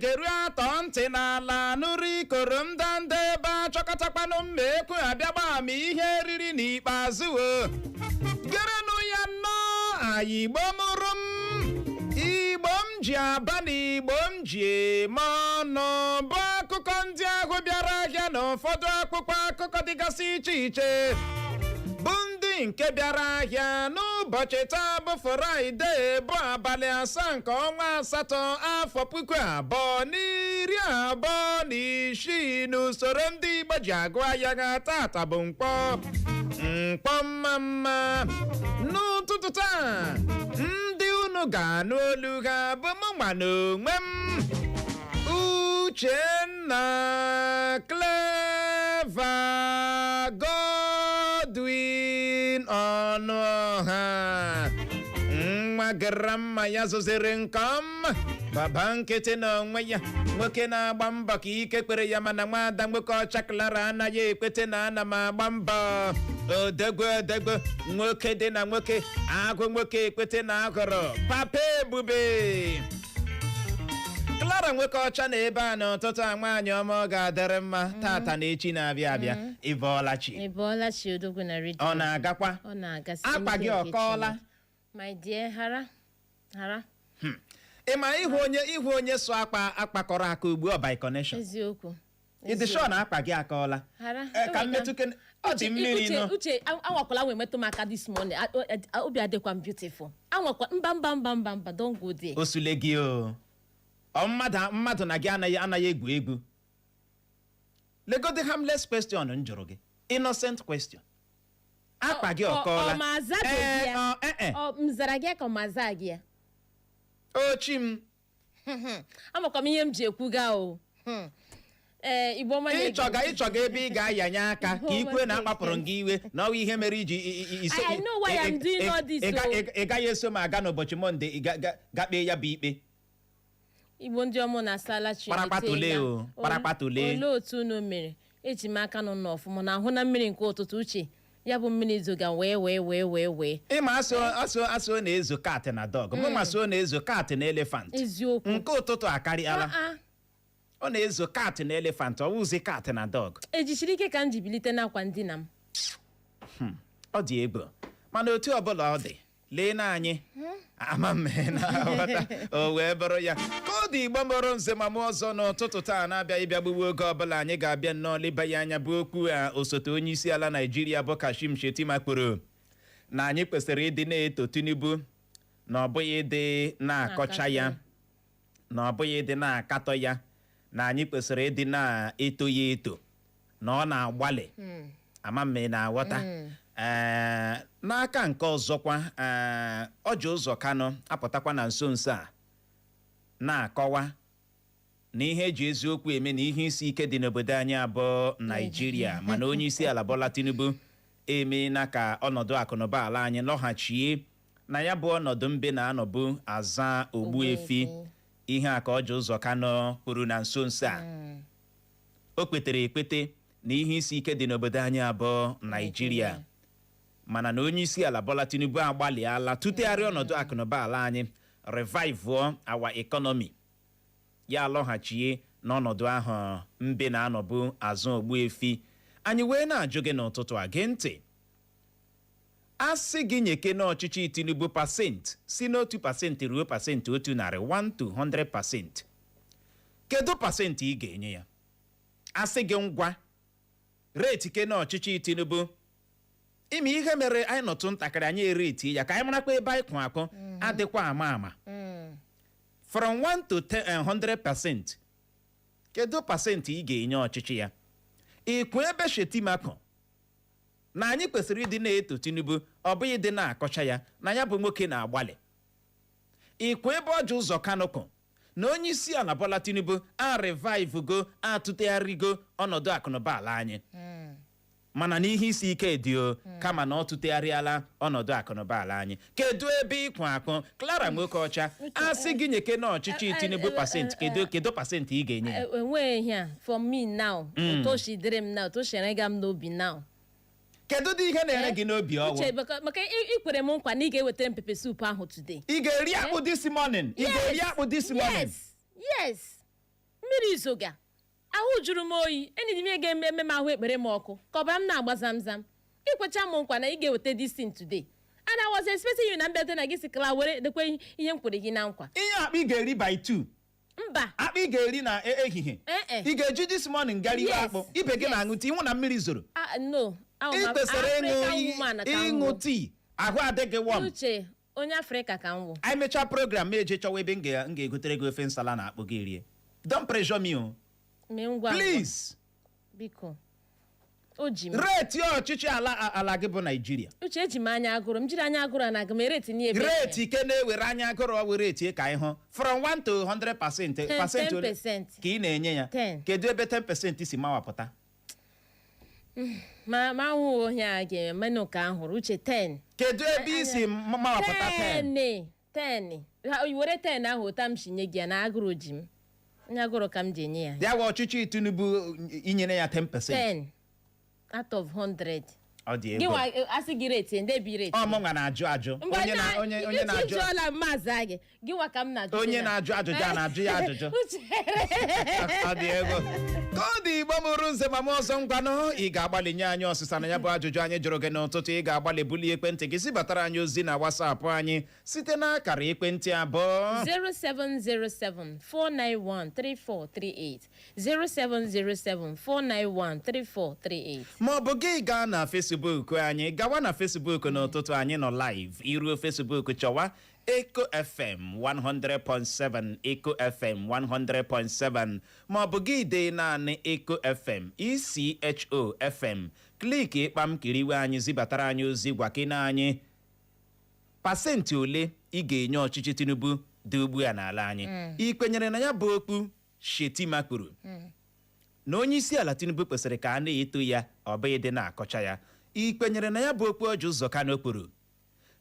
Geru atọ ntị n'ala nụrụ ikoro ndanda ebe achọkọtakwanụ mma ekwu abịa gbaa ma ihe eriri n'ikpeazụ. O gerenụ ya nnọọ. Anyị Igbo mụrụ m, Igbo m ji aba na Igbo m ji eme ọnụ, bụ akụkọ ndị ahụ bịara ahịa na ụfọdụ akwụkwọ akụkọ dịgasị iche iche, bụ ndị nke bịara ahịa n'ụbọchị taa bụ Fraịde, bụ abalị 7 nke ọnwa 8, afọ 2026, n'usoro ndị Igbo ji agụ ahịa ha. Tata bụ mkpọ mkpọ mma mma. N'ụtụtụ taa, ndị unu ga-anụ olu ha bụ mụ nwa na onwe m, Uchenna Clever Godwin Ọnụọha, nwa grandma ya zụziri nke ọma, baba nkịtị na onwe ya, nwoke na-agba mbọ ka ike kpere ya, mana nwaada nwoke ọcha Clara anaghị ekwete na ana m agba mbọ. Odegwe odegwe, nwoke dị na nwoke, agụ nwoke ekwete na agụrụ papa ebube. Clara nwoke ọcha na ebe a n'ụtụtụ a, nwaanyị ọma, ọ ga-adịrị mma tata na echi na-abịa abịa. Ịbọọla chi? Ị bọọla chi, odogwu na redio. Ọ na-agakwa? Ọ na-agasị. Akpa gị n'ike nke ọkọọla? Chineke. My dear, hara hara. Ị ma ịhụ onye sụ akpa akpakọrọ aka ugbu ọ by connection. Eziokwu. Ị dị sure na akpa gị akọọla? Hara. Ka mmetụ ọ dị mmiri Uche, nọ. Uche, anwakwala nwe metụ m aka this morning. Obi adịkwa m beautiful. Anwakwa, mba, mba, mba, mba, mba, don't go there. Osule gị o, ọ mmadụ na gị anaghị egwu egwu. Legodi harmless question m jụrụ gị, innocent question, akpa gị ọkọọla? Ọ ma azabeghị ya. Ọ, eh, eh. Ọ m zara gị ka ọ ma zaa gị ya? Ochi m. Amakwa m ihe m ji ekwu ga o. Ee, Igbo ọma na-ege Ịchọga ebe ị ga-ayanye aka ka ị kwue na akpapụrụ gị iwe na ọwa ihe mere iji iso. I know why I'm doing all this, o. Ị gaghị eso m aga n'ụbọchị Mọnde ị ga kpee ya bụ ikpe. Igbo ndị ọmụ na-asala chi. Kparakpatole o, kparakpatole. Olee otu unu mere? Eji m aka nọ n'ọfụma na ahụ na mmiri nke ụtụtụ, Uche, ya bụ mmiri zoga wee wee wee wee wee. Ịma asụ asụ asụ na-ezo cat na dog, mụ masị ọ na-ezo cat na elephant. Eziokwu. Nke ụtụtụ akarịala. Ah, ah. Ọ na-ezo cat na elephant, ọ wụzi cat na dog. Ejisiri ike ka m ji bilite n'akwa ndina m. Ọ dị egwu, mana otu ọbụla ọ dị, lee na anyị ama m na aghọta o wee bụrụ ya ka ọ dị. Igbo mụrụ nze ma mụ ọzọ, n'ụtụtụ taa na-abịa ịbịa gbugbu oge ọbụla anyị ga-abịa nnọọ leba ya anya bụ okwu a osote onye isi ala Naijiria bụ Kashim Shettima kwuru na anyị kwesịrị ịdị na-eto Tinubu, na ọ bụghị ịdị na-akọcha ya, na ọ bụghị ịdị na-akatọ ya, na anyị kwesịrị ịdị na-eto ya eto na ọ na-agbalị. Ama m ị na-aghọta. Ee, n'aka nke ọzọkwa, ee, Orji Uzor Kalu apụtakwa na nso nso a na-akọwa na ihe eji eziokwu eme na ihe isi ike dị n'obodo anyị abụọ Naijiria, mana onye isi ala Bola Tinubu emeela ka ọnọdụ akụnụba ala anyị lọghachie na ya bụ ọnọdụ mbe na-anọbụ aza ogbuefi. Ogbuefi. Ihe a ka Orji Uzor Kalu kwuru na nso nso a. O kwetere ekwete na ihe isi ike dị n'obodo anyị abụọ Naijiria, mana na onye isi ala Bola Tinubu agbalịala tụtegharị ọnọdụ akụnụba ala anyị, revive our economy, ya alọghachie n'ọnọdụ ahụ mbe na-anọbụ azụ ogbuefi. Anyị wee na-ajụ gị n'ụtụtụ a, gee ntị, a sị gị nyeke n'ọchịchị Tinubu pasentị si n'1% ruo 100%, 1 to 100%, kedu pasentị ị ga-enye ya? A sị gị ngwa rate ke n'ọchịchị Tinubu. Ime ihe mere anyị nọtụ ntakịrị, anyị ereti ya ka anyị marakwa ebe anyị kwụ akụ adịkwa ama ama. From 1 to 10, 100%, kedu pasentị ị ga-enye ọchịchị ya? Ịkwụ ebe Shetima kwụ na anyị kwesịrị ịdị na-eto Tinubu, ọ bụghị ịdị na-akọcha ya, na ya bụ nwoke na-agbalị? Ịkwụ ebe Orji Uzor Kalu kwụ na onye isi ala Bola Tinubu a revive-go, atụtegharịgo ọnọdụ akụnụba ala anyị, mana n'ihe isi ike dị o, kama na ọ tụtegharịala ọnọdụ akụnụba ala anyị? Kedu ebe ịkwụ akụ, Clara nwoke ọcha? A sị gị nyeke na ọchịchị Tinubu pasentị, kedu pasentị ị ga-enye ya? Enweghị ihe a for me now. Otu o si dịrị m now, otu o si ere m n'obi now. Kedu dị ihe na-ere gị n'obi ọwụ? Uche, maka ị kwere m nkwa na ị ga-ewetara m pepper soup ahụ today. Ị ga-eri akpụ this morning? Ị ga-eri akpụ this morning? Yes. Mmiri zoga, ahụ jụrụ m oyi. Enyi m, ihe ga-eme eme m ahụ ekpere m ọkụ ka ọbara m na-agba zamzam. Ikwecha m nkwa na ị ga-eweta this thing today, and I was expecting you na mbịate na gị si kala were dekwe ihe m kwere gị na nkwa. Ihe akpa ị ga-eri by 2. Mba. Akpa ị ga-eri na ehihie. Eh, eh. Ị ga-eji this morning gara iwe Yes. akpụ ibe gị Yes. na-aṅụ tii, ịnwụ na mmiri zoro. Ah, no. Ahụ Ị m kwesịrị African ịṅụ woman ka m ịṅụ wụ. tii, ahụ adịghị warm. Uche, onye Afrịka ka m wụ. Anyị mechaa program, ma eje chọwa ebe m ga-egotere gị ofe nsala na akpụ gị rie. Don't pressure me o. Mee ngwa ngwa. Please. Biko, o ji m. Rate ọchịchị ala gị bụ Naijiria. Uche, eji m anya agụrụ, m jiri anya agụrụ a na aga m ereti n'ihe ebe. Rate ike na-ewere anya agụrụ ọwụ, rate ka anyị hụ from 1 to 100%. Percent ole 10%. ka ị na-enye ya? 10. Kedu ebe 10% si mawapụta? Ma ahụ onye a ga-eme menụ ka ahụrụ, uche, 10. Kedu ebe isi mawapụta 10? 10, 10. Ha, were 10 ahụ ụta m si nye gị ya na agụrụ ji m, onye agụrụ ka m ji enye ya. Ya wa ọchịchị Tinubu, inyere ya 10%? 10 out of 100. Ọ dị Gị ego. nwa asị gị rate, nde bi rate. Ọ mụnwa na-ajụ ajụ. Mgbe Onye na onye onye uche na-ajụ jụọla m maazị gị, gị nwa ka m na-ajụ. Onye na-ajụ ajụjụ a na-ajụ ya ajụjụ. Uche. Ọ dị ego ka ọ dị. Igbo mụrụ nze ma m ọzọ, ngwanụ, ị ga-agbalị nye anyị ọsịsa na ya bụ ajụjụ anyị jụrụ gị n'ụtụtụ. Ị ga-agbalị bulie ekwentị gị zibatara anyị ozi na WhatsApp anyị site n'akara ekwentị abụọ: 0707 491 3438, 0707 491 3438. Ma ọ bụ gị gaa na Facebook anyị. Gawa na Facebook n'ụtụtụ, anyị nọ live. Iruo Facebook, chọwa Eco FM 100.7, Eco FM 100.7, ma ọ bụ gị dee naanị Eco FM, ECHO FM. Click ịkpam, kiriwe anyị, zibatara anyị ozi, gwakene anyị pasentị ole ị ga-enye ọchịchị Tinubu dị ugbu a n'ala anyị. Ị kwenyere na ya bụ okpu Shetima kwuru na onye isi ala Tinubu kwesịrị ka a na-eto ya, ọ bụghị dị na-akọcha ya? Ị kwenyere na ya bụ okpu Orji Uzor Kalu kwuru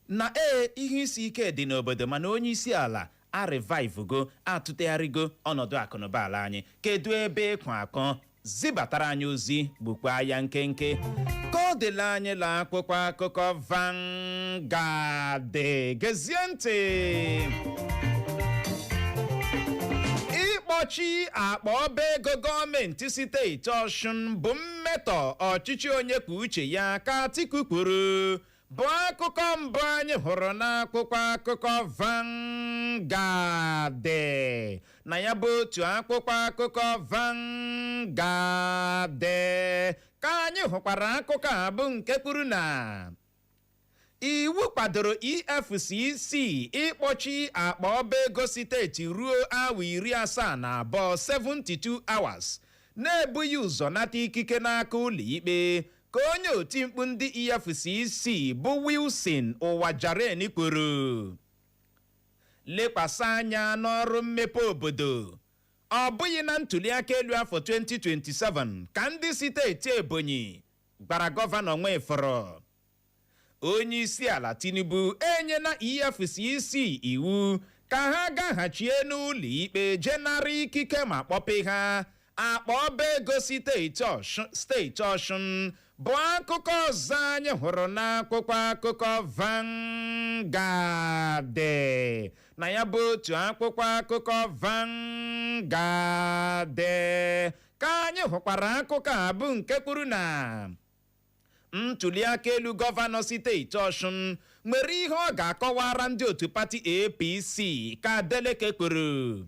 na ee, ihe isi ike dị n'obodo, mana onye isi ala a revive-go, atụtegharịgo ọnọdụ akụnụba ala anyị? Kedu ebe ịkwa akọ? Zibatara anyị ozi, gbukwa ya nkenke ka ọ dịla anyị la akwụkwọ akụkọ Vanguard. Gezie ntị. Ịkpọchi akpa ọba ego gọọmenti steeti Ọshụn bụ mmetọ ọchịchị onye kwuo uche ya, ka Atiku kwuru, bụ akụkọ mbụ anyị hụrụ n'akwụkwọ akụkọ Vanguard. Na ya bụ otu akwụkwọ akụkọ Vanguard ka anyị hụkwara akụkọ a bụ nke kwuru na iwu kwadoro EFCC ịkpọchi akpa ọba ego steeti ruo awa 72, 72 hours, na-ebughị ụzọ nata ikike n'aka ụlọ ikpe, ka onye otimkpu ndị EFCC bụ Wilson Uwajaren kwuru. Lekwasị anya n'ọrụ mmepe obodo, ọ bụghị na ntụliaka elu afọ 2027, ka ndị steeti Ebonyi gbara gọvanọ Nwifuru. Onye isi ala Tinubu enyela EFCC iwu ka ha gaghachie n'ụlọ ikpe jenara ikike ma kpọpe ha akpa ọba ego steeti Ọshụn, bụ akụkọ ọzọ anyị hụrụ n'akwụkwọ akụkọ Vanguard. Na ya bụ otu akwụkwọ akụkọ Vanguard ka anyị hụkwara akụkọ a bụ nke kwuru na ntụliaka elu gọvanọ steeti Ọshụn nwere ihe ọ ga-akọwara ndị otu pati APC, ka Adeleke kwuru.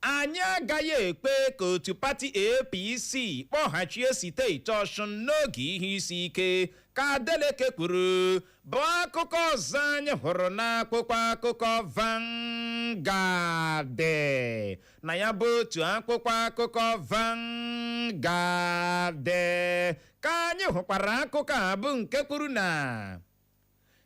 Anyị agaghị ekpe ka otu pati APC kpọghachie steeti Ọshụn n'oge ihe isi ike, ka Adeleke kwuru, bụ akụkọ ọzọ anyị hụrụ n'akwụkwọ akụkọ Vanguard. Na ya bụ otu akwụkwọ akụkọ Vanguard ka anyị hụkwara akụkọ a bụ nke kwuru na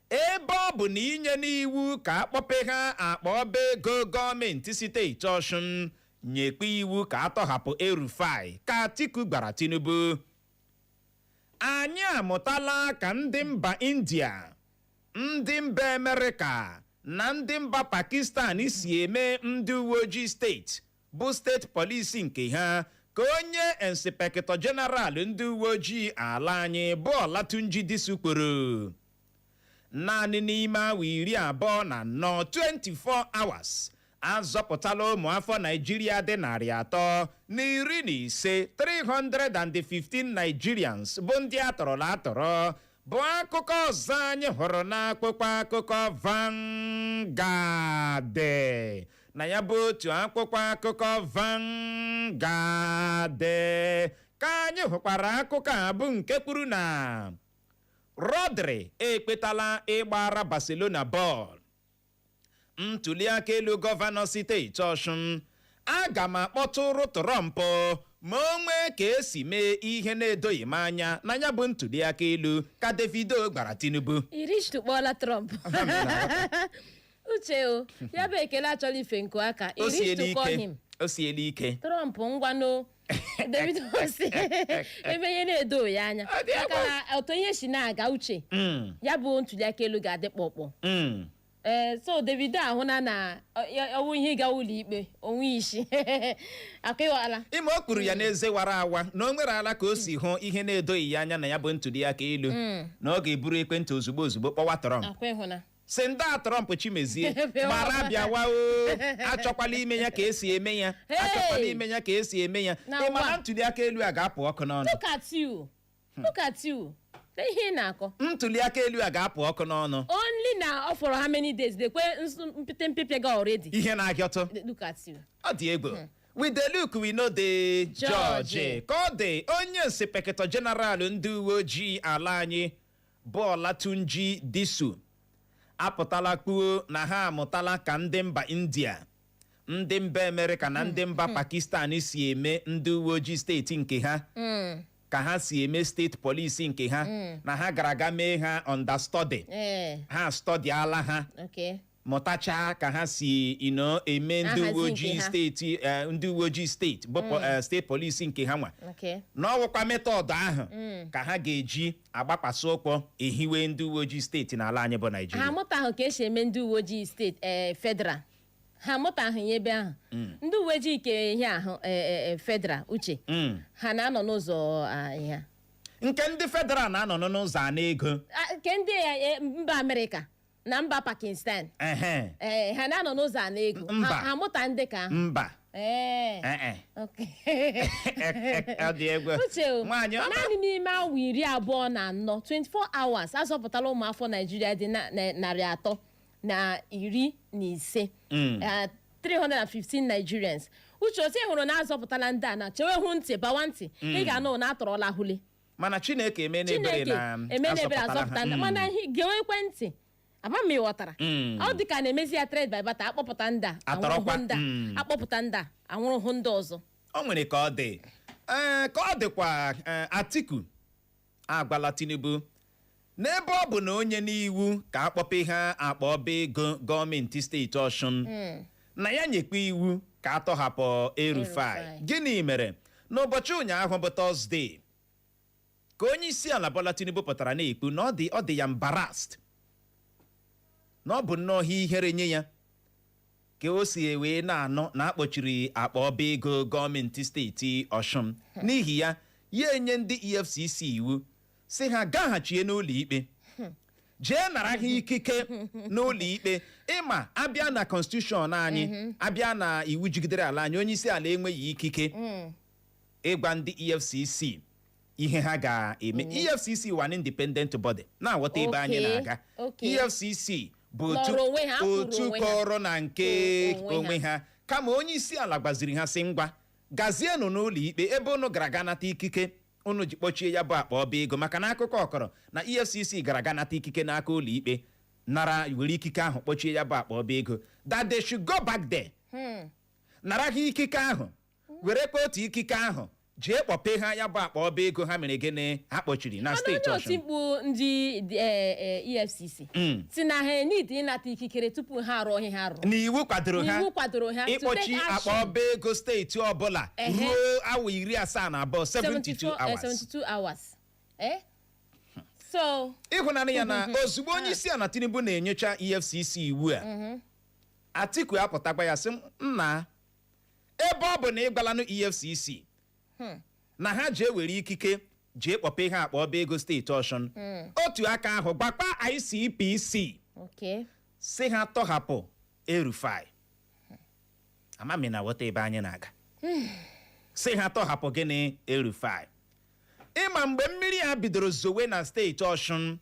ebe ọ bụ na inye n'iwu ka akpọpe ha akpa ọba ego gọọmenti steeti Ọshụn, nyekwa iwu ka atọhapụ El-Rufai, ka Atiku gwara Tinubu. Anyị amụtala ka ndị mba India, ndị mba Amerịka na ndị mba Pakistan si eme ndị uwe ojii steeti bụ steeti polisi nke ha, ka onye inspector general ndị uwe ojii ala anyị bụ Olatunji Disu kwuru. Naanị n'ime awa 24, 24 hours, Azọpụtala ụmụ afọ Naijiria dị 315, 315 Nigerians, bụ ndị atọrọla atọrọ, bụ akụkọ ọzọ anyị hụrụ n'akwụkwọ akụkọ Vanguard. Na ya bụ otu akwụkwọ akụkọ Vanguard ka anyị hụkwara akụkọ a, bụ nke kwuru na Rodri ekpetala ịgbara Barcelona bọọlụ. Ntụliaka elu gọvanọ steeti Ọshụn: aga m akpọtụrụ Trump ma o nwee ka esi mee ihe na-edoghị m anya na ya bụ ntụliaka elu, ka Davido gwara Tinubu. Irichtukpọla Trump. Uche o, ya bụ ekele achọla ife nku aka. O siela Irichtukpọ ike. him. O siela ike. Trump, ngwanụ, Davido si ebe ihe na-edo ya anya. Ọ dị egwu. Maka na otu ihe si na-aga, Uche, ya bụ ntụliaka elu ga-adị kpọkpọ. Ee, so Davido ahụna na ọwụ ihe ịga ụlọ ikpe onwe isi akịwala. Ime o kwuru ya n'eze wara awa na o nwere ala ka o si hụ ihe na-edoghị ya anya na ya bụ ntụliaka elu, na ọ ga-eburu ekwentị ozugbo ozugbo kpọwa Trump, Akwa ịhụna. Si ndị a, Trump chimezie, Bịawa. gbara bịawa o, achọkwala ime ya ka esi eme ya. Hey! Achọkwala ime ya ka esi eme ya. Na Ị ma na ụwa. ntụliaka elu a ga-apụ ọkụ n'ọnụ. Look at you, look at you. Lee ihe ị na-akọ. Ntụliaka elu a ga-apụ ọkụ n'ọnụ. Only na ọ fọrọ how many days? Dekwe mpịte mpịpịa ga already. Ihe na-ahịọtụ. Look at you. Ọ dị egwu. We dey look, we no dey Judge. judge. Ka ọ dị, onye inspector general ndị uwe ojii ala anyị bụ Ọlatunji Disu apụtala kwuo na ha amụtala ka ndị mba India, ndị mba Amerịka na ndị mba Pakistan si eme ndị uwe ojii steeti nke ha, ka ha si eme steeti polisi nke ha, na ha gara aga mee ha understudy. Ha studyala ha, mụtachaa ka ha si ino eme ndị ahazi uwe nke ojii ha. steeti, ndị uwe ojii steeti bụ steeti polisi nke ha nwa, na ọwụkwa method ahụ ka ha ga-eji agbakwasị ụkwụ ehiwe ndị uwe ojii steeti n'ala anyị bụ Ha Naijiria. amụtaghị ka esi eme ndị uwe ojii steeti, ee, federal. Ha amụtaghị ya ebe ahụ. Ndị uwe ojii ke ihe ahụ, federal, Uche, ha na-anọ n'ụzọ, ihe a. Nke ndị federal na-anọ n'ụzọ ana ego. Ah, nke ndị mba Amerịka na mba Pakistan, ee, ha na-anọ n'ụzọ ana ego. Mba. Ha amụta ndị ka ahụ. Mba. Ee. Ee. Ọ dị egwu. Uche o, nwaanyị ọma. Naanị n'ime awa 24, 24 hours, azọpụtala ụmụafọ Naijiria dị na 315, 315 Nigerians. Uche, otu ị hụrụ na azọpụtala ndị a, na chewe hụ ntị bawa ntị, ị ga-anụ na atọrọla hule. Mana Chineke eme n'ebere Chineke na eme n'ebere azọpụtala ha. azọpụta ndị. Mana gewe ekwentị ama m, ịghọtara? Ọ dị ka na-emezi ya trade by barter, akpọpụta ndị a, Atọrọkwa. anwụrụhụ ndị a, akpọpụta ndị a, anwụrụhụ ndị ọzọ. O nwere ka ọ dị, ee, ka ọ dịkwa. Ee, Atiku agwala Tinubu n'ebe ọ bụ na onye n'iwu ka akpọpe ha akpa ọba ego gọọmenti steeti Ọshụn, na ya nyekwa iwu ka atọhapụ El-Rufai. El-Rufai. Gịnị mere n'ụbọchị ụnyaahụ bụ Tọzdee ka onye isi ala Bola Tinubu pụtara na-ekwu na ọ dị ya embarrassed, na ọ bụ nnọọ ihe ihere nye ya ka o si wee na-anọ na akpọchiri akpa ọba ego gọọmenti steeti Ọshụn. N'ihi ya, ya enye ndị EFCC iwu si ha gaghachie n'ụlọ ikpe jee nara ha ikike n'ụlọ ikpe. Ịma abịa na constitution anyị, abịa na iwu jigidere ala anyị, onye isi ala enweghị ikike ịgwa ndị EFCC ihe ha ga-eme. EFCC one independent body, na-aghọta ebe anyị na-aga. EFCC bụ otu Nọrọ onwe ha, kwụrụ otu onwe ha. kọrọ na nke onwe onwe ha. Kama onye isi ala gwaziri ha sị, ngwa, gazienụ n'ụlọ ikpe ebe unu gara aga nata ikike unu ji kpọchie ya bụ akpa ọba ego, maka na akụkọ ọkọrọ na EFCC gara aga nata ikike n'aka ụlọ ikpe, nara were ikike ahụ kpọchie ya bụ akpa ọba ego, that they should go back there, nara ha ikike ahụ, werekwa otu ikike ahụ jee kpọpee ha ya bụ akpa ọba ego ha mere gịnị, ha kpọchiri na Mana steeti onye oti Ọshụn. mkpu ndị EFCC si na ha need ịnata ikikere tupu ha arụọ ihe ha rụrụ. Na iwu kwadoro ha N'iwu kwadoro ha to ịkpọchi take akpa action. ọba ego steeti ọbụla ruo awa 72, 72 74, hours. 72 hours. So Ịhụnanya ya na ozugbo onye isi ala Tinubu na-enyocha EFCC iwu a, Atiku apụtakwa ya sị, nna, ebe ọ bụ na ịgwalanụ EFCC na ha jee were ikike jee kpọpe ha akpa ọba ego steeti Ọshụn, otu aka ahụ gbakpa ICPC si ha tọhapụ El-Rufai. Amami na ghọta ebe anyị na-aga. Si ha tọhapụ gịnị? El-Rufai. Ịma mgbe mmiri a bidoro zowe na steeti Ọshụn,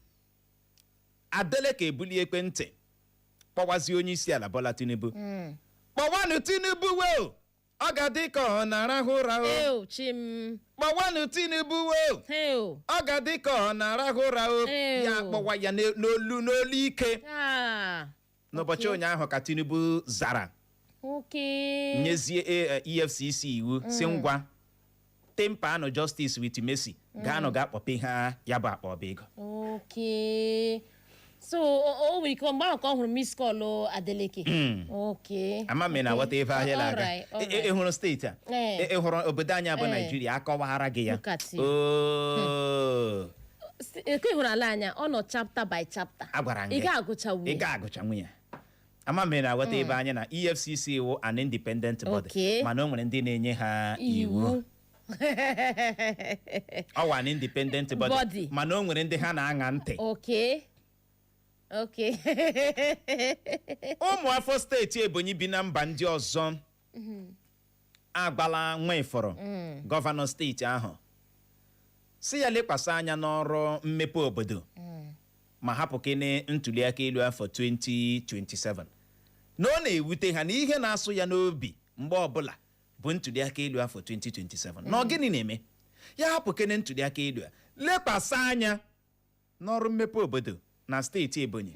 Adeleke ebuli ekwentị kpọwazie onye isi ala Bola Tinubu. Kpọwanụ Tinubu wo, ọ ga-adị ka ọ na-arahụ ụra o. Eo, chim. Kpọwanụ Tinubu wo, Eo. ọ ga-adị ka ọ na-arahụ ụra o. Ew. Ya kpọwa ya n'olu ike. Ah. N'ụbọchị ụnyaahụ ka Tinubu zara, nyezie EFCC iwu si, ngwa, temper nụ justice with mercy, gaanụ ga akpọpe ha ya bụ akpa ọba ego. Okay. So o nwere ike mgbe ahụ ka ọ hụrụ miss call Adeleke. Okay. Ama m na aghọta ebe ahịa na-aga. Alright. Ị hụrụ steeti a? Ee. Ị hụrụ obodo anyị bụ Naijiria, akọwara gị ya. Look at you. Oo. Eke hụrụ ala anya, ọ nọ chapter by chapter. Agwara m Ị gị. ga-agụcha Ị ga-agụcha nwunye. Ama m na aghọta ebe anyị na EFCC wụ an independent body, mana o nwere ndị na-enye ha iwu. Iwu. Ọ wụ an independent body, Body. mana o nwere ndị ha na-aṅa ntị. Okay. Ụmụ afọ steeti Ebonyi bi na mba ndị ọzọ agbala Nwifuru, gọvanọ steeti ahụ, si ya lekwasị anya n'ọrụ mmepe obodo ma hapụ kene ntuliaka elu afọ 2027, na ọ na-ewute ha na ihe na-asụ ya n'obi mgbe ọbụla bụ ntuliaka elu afọ 2027, na ọ gịnị na-eme ya hapụ kene ntuliaka elu a, lekwasị anya n'ọrụ mmepe obodo na steeti Ebonyi,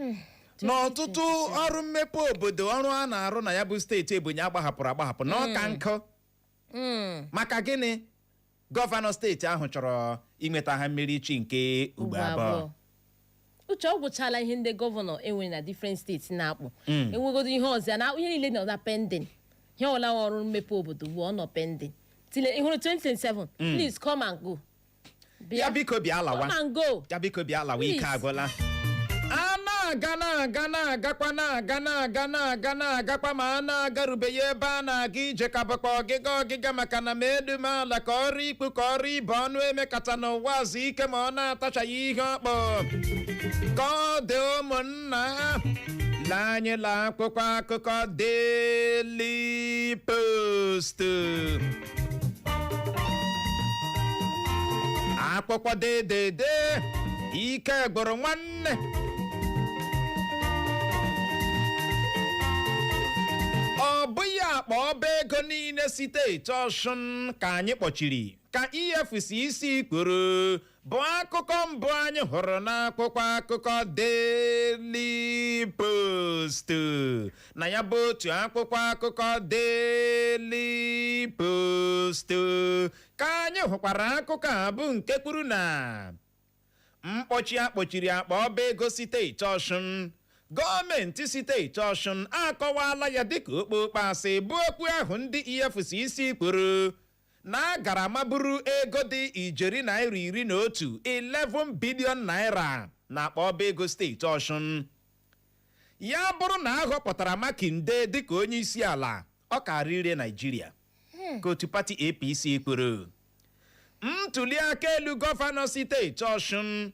na ọtụtụ ọrụ mmepe obodo, ọrụ a na-arụ na ya bụ steeti Ebonyi agbahapụrụ agbahapụ na ọka nkụ. Maka gịnị gọvanọ steeti ahụ chọrọ inweta ha mmeri chi nke ugbo Ugbo abụọ? abụọ. Uche, ọ gwụchala ihe ndị gọvanọ enwere na different steeti na-akpụ enwegodo ihe ọzọ na ihe niile nọ na pending. Ihe ọla ọrụ mmepe obodo ugbu ọ nọ pending tile. Ị hụrụ 2027, please come and go. Ya biko bịa lawa. Come and go. Ya biko bịa lawa, ike Please. agwụla. A na-aga, na-aga, na-agakwa, na-aga, na-aga, na-aga, na-agakwa, ma a na-agarubeghị ebe a na-aga ije, ka bụkwa ọgịga ọgịga, maka na ma elu ma ala, ka ọrụ ikpu ka ọrụ ibe ọnụ emekata n'ụwa azụ ike, ma ọ na-atachaghị ihe ọkpọ ka ọ dị. Ụmụnna, lee anyị la akwụkwọ akụkọ Daily Post. Akwụkwọ dedede ike gbụrụ nwanne. Ọ bụghị akpa ọba ego niile steeti Ọshụn ka anyị kpọchiri, ka EFCC kwuru, bụ akụkọ mbụ anyị hụrụ n'akwụkwọ akụkọ Daily Post. Na ya bụ otu akwụkwọ akụkọ Daily Post ka anyị hụkwara akụkọ a bụ nke kwuru na mkpọchi akpọchiri akpa ọba ego steeti Ọshụn, gọọmenti steeti Ọshụn akọwala ya dịka okpokpo asị, bụ okwu ahụ ndị EFCC kwuru na a gara maburu ego dị ijeri naira 11, 11 billion naira, na akpa ọba ego steeti Ọshụn. Ya bụrụ na a họpụtara Makinde dịka onye isi ala, ọ kara ire Naijiria, ka otu pati APC kwuru. Ntuli aka elu gọvanọ steeti Ọshụn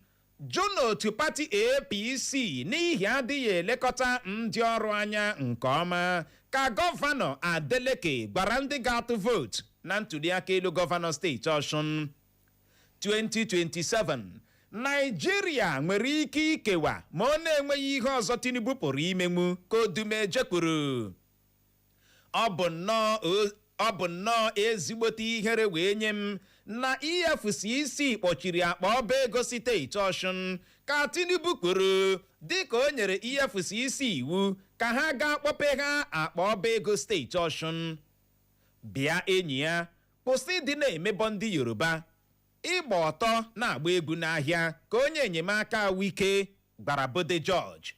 jụ n'otu pati APC n'ihi adịghị elekọta ndị ọrụ anya nke ọma, ka gọvanọ Adeleke gwara ndị ga-atụ vootu na ntuli aka elu gọvanọ steeti Ọshụn 2027. Naijiria nwere ike ikewa ma ọ na-enweghị ihe ọzọ Tinubu pụrụ imenwu, ka Odumeje kwuru. Ọ bụ nnọọ ezigbote ihere wee nye m na EFCC kpọchiri akpa ọba ego steeti Ọshụn, ka Tinubu kwuru, dịka o nyere EFCC iwu ka ha gaa kpọpe ha akpa ọba ego steeti Ọshụn. Bịa enyi ya, kwụsị ịdị na-emebọ ndị Yoruba, ịgba ọtọ na-agba egwu n'ahịa, ka onye enyemaka Wike gwara Bode George.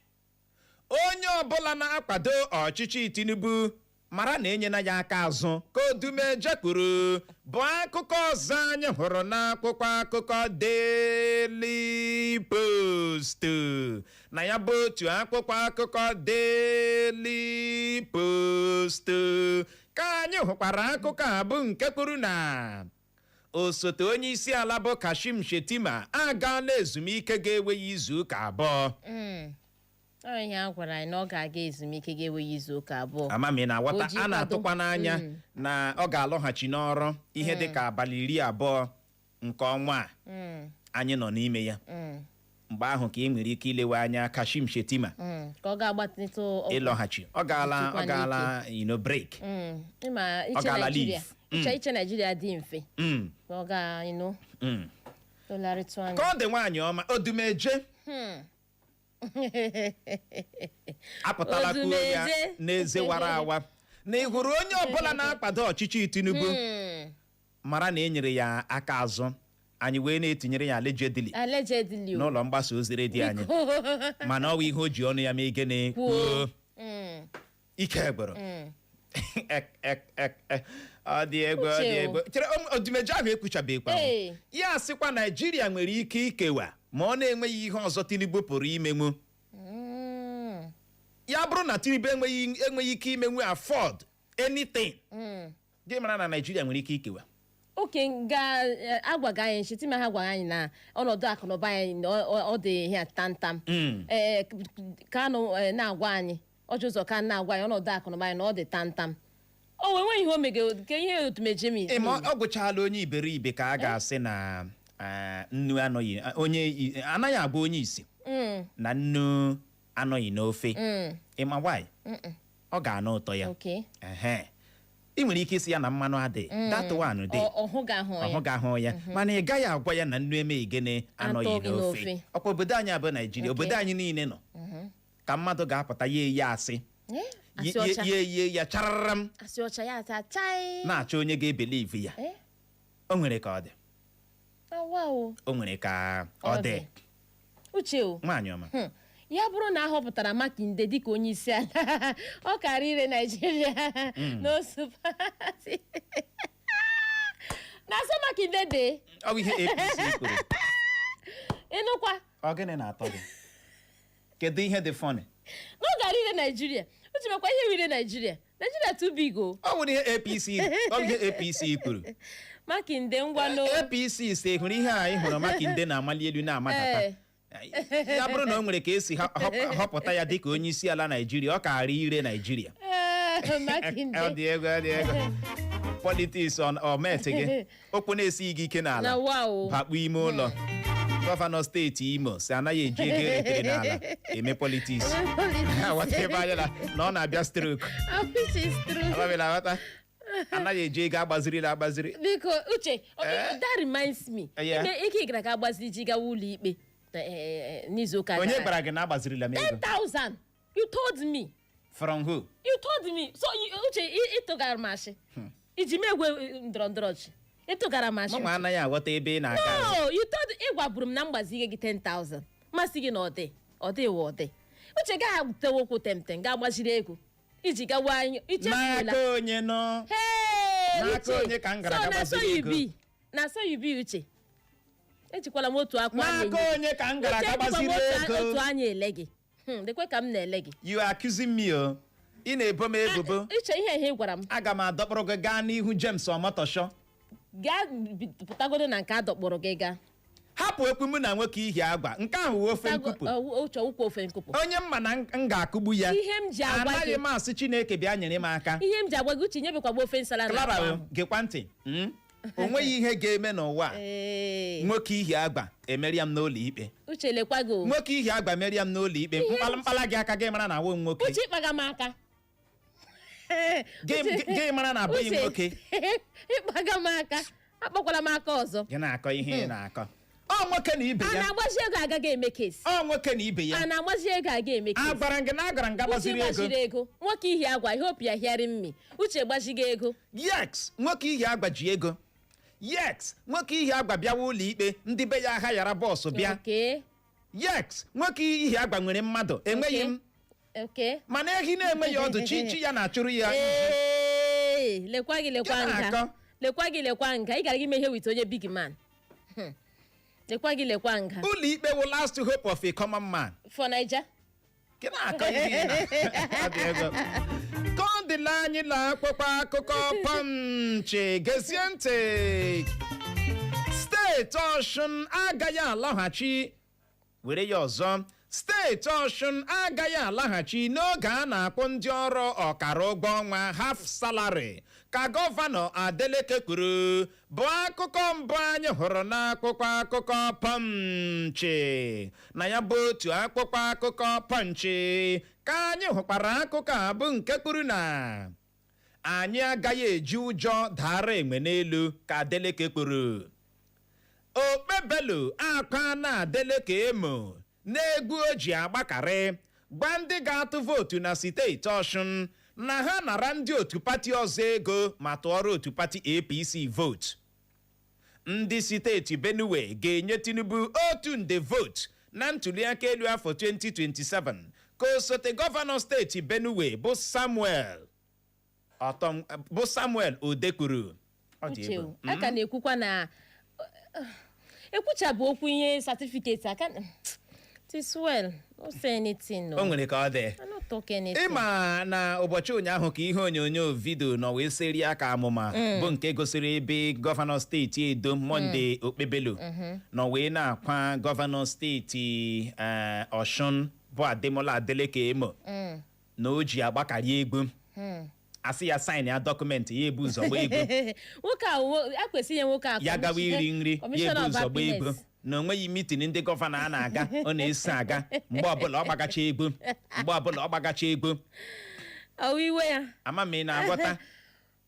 Onye ọbụla na-akwado ọchịchị Tinubu mara na enyela ya aka azụ, ka Odumeje kwuru, bụ akụkọ ọzọ anyị hụrụ n'akwụkwọ akụkọ Daily Post. Na ya bụ otu akwụkwọ akụkọ Daily Post ka anyị hụkwara akụkọ a bụ nke kwuru na osote onye isi ala bụ Kashim Shettima agaala ezumike ga-ewe ya izu ụka 2. Ọ ihe a gwara anyị na ọ ga-aga ezumike ga-enweghị izu ụka 2. Ama m ị na-aghọta. O ji A na-atụkwa n'anya na ọ ga-alọghachi n'ọrụ ihe dị ka abalị 20 nke ọnwa a anyị nọ n'ime ya. Mgbe ahụ ka ị nwere ike ilewe anya Kashim Shettima Ka ọ ga-agbatịtụ ụkwụ. ịlọghachi. Ọ gaala, ọ Ịtụkwa. gaala break. Ịma Ọ iche gaala Naijiria leave. iche Naijiria dị mfe ka ọ ga tụgharịtụ anya. Ka ọ dị, nwaanyị ọma, Odumeje apụtala kwuo ya Odumeje. n'eze wara awa na ị hụrụ onye ọbụla na-akwado ọchịchị Tinubu, mara na e nyere ya aka azụ. Anyị wee na-etinyere ya allegedly Allegedly o. n'ụlọ mgbasa ozi redio anyị, mana ọ bụ ihe o ji ọnụ ya mee gịnị? Kwuo. Kwuo. Ike gbụrụ. Ek, ek, ek, ek. Ọ dị egwu, ọ dị Uche o. egwu. Chere, Odumeje ahụ ekwuchabekwa. Ee. Ya sịkwa Naijiria nwere ike ikewa ma ọ na-enweghị ihe ọzọ Tinubu pụrụ imenwu. Ya bụrụ na Tinubu enweghị ike imenwu, afford anything, gị mara na Naijiria nwere ike ikewa. Oke nga agwaghị anyị, Shettima ha gwara anyị na ọnọdụ akụnụba anyị na ọ dị ihe tantam. Ee, Kanụ na-agwa anyị, Ọjị Ụzọ Kanụ na-agwa anyị ọnọdụ akụnụba anyị na ọ dị tantam. O wee nweghị ihe o mege nke ihe Odumeje mi. Ị ma ọ gwụchala onye iberibe ka a ga-asị na nnu anọghị onye anaghị agwa onye isi na nnu anọghị n'ofe. Ị ma why? Ọ ga-anụ ụtọ ya. Ehe, ị nwere ike isi ya na mmanụ adị, that one dị. Ọhụ ga-ahụ ya. Ọhụ ga-ahụ ya, mana ị gaghị agwa ya na nnu emeghị gịnị? Anọghị Atọghị n'ofe. n'ofe. Ọkwa obodo anyị abụ Naijiria, obodo anyị niile nọ ka mmadụ ga-apụta ya eyi asị. Eh, asị ọcha. Ya eyie ya chararam. Asị ọcha ya ata chai. Na-achọ onye ga-ebelieve ya. Eh, O nwere ka ọ dị. Awa o. O nwere ka ọ Ọ dị. dị. Uche o. Nwaanyị ọma. Ya bụrụ na a họpụtara Makinde dịka onye isi ala, ọ kara ire Naijiria n'otu party na so Makinde dị. Ọ bụ ihe APC kwuru. Ịnụkwa? Ọ gịnị na-atọ gị? Kedu ihe dị funny? Na ọ gara ire Naijiria. Uche, mekwa ihe wire Naijiria, Naijiria too big o. Ọ nwere ihe APC, ọ bụ ihe APC kwuru. Makinde, ngwanụ. APC si hụrụ ihe a ị hụrụ Makinde na-amali elu na-amadata. Ya bụrụ na o nwere ka esi họpụta ya dịka onye isi ala Naijiria, ọ kaara ire Naijiria. Ee, Ọ Makinde. dị egwu, ọ dị egwu. Politics ọ gị okwu na-esighị gị ike n'ala. Na wa o. Bakpu ime ụlọ. Gọvanọ steeti Imo si anaghị eji ego eretere n'ala eme politics. Aghọta ebe anya na ọ na-abịa stroke. Which is true. Amamila aghọta, anaghị eji ego agbazirila agbaziri. Biko Uche, Eh? that reminds me. Yeah. Ike gara ka agbaziri ji gawa ụlọ ikpe n'izu ụka Onye gara aga. gwara gị na agbazirila m ego? 10,000, you told me. From who? You told me so. Uche, ịtụgara m ashị iji mee egwe ndọrọ ndọrọ ọchị, ịtụgara m ashị. Mụnwa anaghị aghọta ebe ị na-aga. No, you told, ị gwaburu m na mgbazinye gị 10,000, masị gị na ọ dị, ọ dị wa, ọ dị. Uche, gaa tewe okwu temtem gaa gbaziri ego iji gawa anyị ichefuola. N'aka onye nọ? Hey, N'aka Uche. onye ka m gara So, ga na so gbaziri you ego? be. Na so you be, Uche. Ejikwala m otu akwa anya N'aka enye. onye ka m gara Uche, ga ejikwa m gbaziri otu ego? anya ele gị. Lekwe ka m na-ele gị. You are accusing me o. Ị na-ebo m ebubo. Uche, ihe ị gwara m. Aga m adọkpụrụ gị gaa n'ihu James Omotosho. Gaa pụtagodo na nke a dọkpụrụ gị gaa. Hapụ okwu mụ na nwoke ihi agwa nke ahụ wee ofe nkupu. Uche, ụkwụ ofe nkụpụ. Onye mma na m ga-akụgbu ya. Ihe m ji agwa gị- Anaghị m asị Chineke bịa nyere m aka. Ihe m ji agwa gị, Uche, nyebekwa m ofe nsala na Clara akwa o, ahụ. gekwa ntị. O nweghị ihe ga-eme n'ụwa a. Ee. Nwoke ihi agba emeria m n'ụlọ ikpe. Uche, lekwa gị o. Nwoke ihi agba meria m n'ụlọ ikpe, mkpala mkpala gị aka, gị mara na awụ m nwoke. Uche, ịkpaga m aka. Gị mara na abụghị m Uche, nwoke. Ịkpaga m aka, akpakwala m aka ọzọ. Gị na-akọ ihe ị na-akọ, ọ nwoke na ibe A ya. na-agbazi ego agaghị eme case. Ọ nwoke na ibe A ya. na-agbazi ego aga eme case. Agwara m gị na agara m ga Uche gbaziri ego. gbaziri ego. Nwoke ihi agwa, I hope you are hearing me. Uche gbazigo ego. Yes, nwoke ihi agba ji ego. Yes, nwoke ihi agba bịawa ụlọ ikpe, ndị be ya agha yara bọọsụ bịa. Yes, nwoke ihi agba nwere mmadụ, enweghị m. Mana ehi na-enweghị ọdụ, chi chi ya na-achụrụ ya. Ee, lekwa gị, lekwa Gị nga. na-akọ? Lekwa gị, lekwa nga. Ị gara gị ime ihe with onye big man. Lekwa gị, lekwa nga. Ụlọ ikpe wụ last hope of a common man. For Naija. Gị na-akọ ihe ị Ọ dị ego. Ka ọ dịla anyị la akwụkwọ akụkọ Punch. Gezie ntị, steeti Ọshụn agaghị alọghachi were ya ọzọ. Steeti Ọshụn agaghị alaghachi n'oge a na-akwụ ndị ọrụ ọkara ụgwọ ọnwa, half salary, ka Gọvanọ Adeleke kwuru, bụ akụkọ mbụ anyị hụrụ n'akwụkwọ akụkọ Punch. Na ya bụ otu akwụkwọ akụkọ Punch ka anyị hụkwara akụkọ a bụ nke kwuru na anyị agaghị eji ụjọ dara enwe n'elu, ka Adeleke kwuru. Okpebelo akwa na Adeleke emo n'egwu o ji agbakarị gwa ndị ga-atụ vootu na steeti Ọshụn na ha nara ndị otu pati ọzọ ego ma tụọrọ otu pati APC vootu. Ndị steeti Benue ga-enye Tinubu 1 nde vootu na ntuliaka elu afọ 2027, ka osote gọvanọ steeti Benue bụ Samuel Ọtọm bụ Samuel Ode kwuru. Ọ dị Uche, egwu. a ka na-ekwukwa na ekwuchabụ okwu ihe certificate aka. It is well, no say anything, no. O nwere ka ọ dị. I no talk anything. Ịma na ụbọchị ụnyaahụ ka ihe onyonyo video nọ wee serie aka amụma bụ nke gosiri ebe gọvanọ steeti Edo Monday Okpebelo nọ wee na-akwa gọvanọ steeti Ọshụn bụ Ademola Adeleke emo na o ji agbakarị egwu, asị ya sign ya document, ya ebu ụzọ gba egwu. Nwoke a a kwesịrị inye nwoke a Ya gawa iri nri, ya Commissioner ebu of ụzọ gba egwu. Happiness. Na onweghị meeting ndị gọvanọ a na-aga ọ na-eso aga. Mgbe ọbụla ọ gbagacha egwu, mgbe ọbụla ọ gbagacha egwu. Ọwụ iwe ya. Ama m ị na-aghọta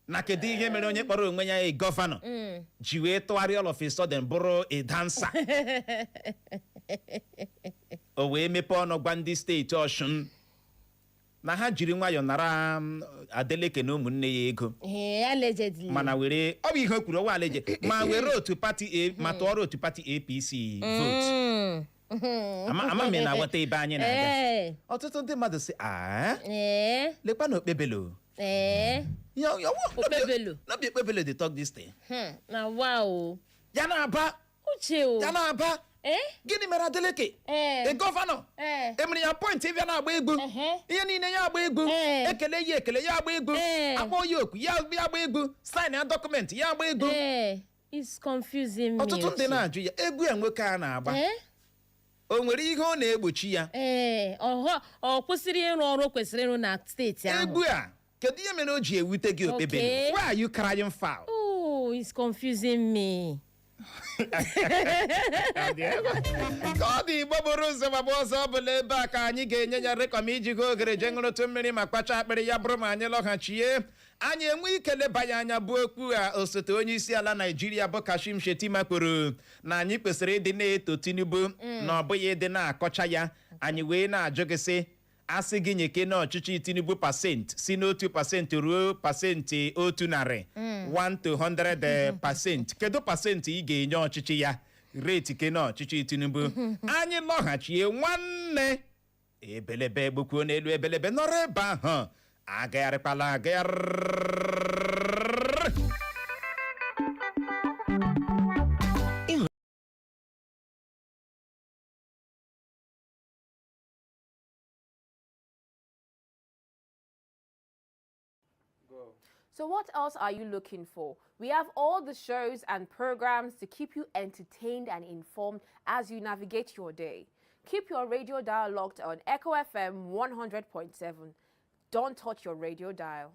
na kedu ihe mere onye kpọrọ onwe ya a gọvanọ ji wee tụgharịa all of a sudden bụrụ a dancer? O wee mepee ọnụ gwa ndị steeti Ọshụn na ha jiri nwayọọ nara Adeleke na ụmụnne ya ego. Ee, allegedly. Mana were, ọ bụ ihe o kwuru, ọwa aleje, ma were otu pati A ma tụọrọ otu pati APC vote. Ama m ị na-aghọta ebe anyị na-aga. Ee. Ọtụtụ ndị mmadụ sị aa, Ee. lekwa na Okpebelo. Ee. Okpebelo. No be Okpebelo dey talk this thing. Na wa o. Ya na-aba. Uche o. Ya na-aba. Ee. Gịnị mere Adeleke, Ee. a gọvanọ, Ee. emere ya point ịbịa na-agba egwu? Ihe niile ya agba egwu. Ekele ya ekele, ya agba egwu. Akpọ ya oku, ya ya agba egwu. Sign ya document, ya agba egwu. Ee, it's confusing me. Ọtụtụ ndị Uche. na-ajụ ya, egwu ya nwoke a na-agba, Ee. o nwere ihe ọ na-egbochi ya? Ee, ọhọ ọ kwụsịrị ịrụ ọrụ o kwesịrị ịrụ na steeti ahụ. Egwu a, kedu ihe mere o ji ewute gị, Okpebelo? Why are you crying foul? Oh, it's confusing me. Ka ọ dị, Igbo bụrụ ụzọ ma bụ ọzọ, ọ bụla ebe a ka anyị ga-enye ya rekọm iji go ogere jee ṅụrụtụ mmiri ma kpacha akpịrị. Ya bụrụ ma anyị lọghachie, anyị enwe ike leba ya anya, bụ okwu a osote onye isi ala Naijiria bụ Kashim Shettima kwuru na anyị kwesịrị ịdị na-eto Tinubu na ọ bụghị ịdị na-akọcha ya. Anyị wee na-ajụ gị sị, asị gị nyeke na ọchịchị Tinubu pasentị si n'1% ruo 100%, 1 to 100%, kedu pasentị ị ga-enye ọchịchị ya, rate ke na ọchịchị Tinubu? Anyị lọghachie, nwanne, ebelebe gbukwuo n'elu ebelebe. Nọrọ ebe ahụ, agagharịkwala agagharị. Ịhụrụ. So, what else are you looking for? We have all the shows and programs to keep you entertained and informed as you navigate your day. Keep your radio dial locked on Echo FM 100.7. Don't touch your radio dial.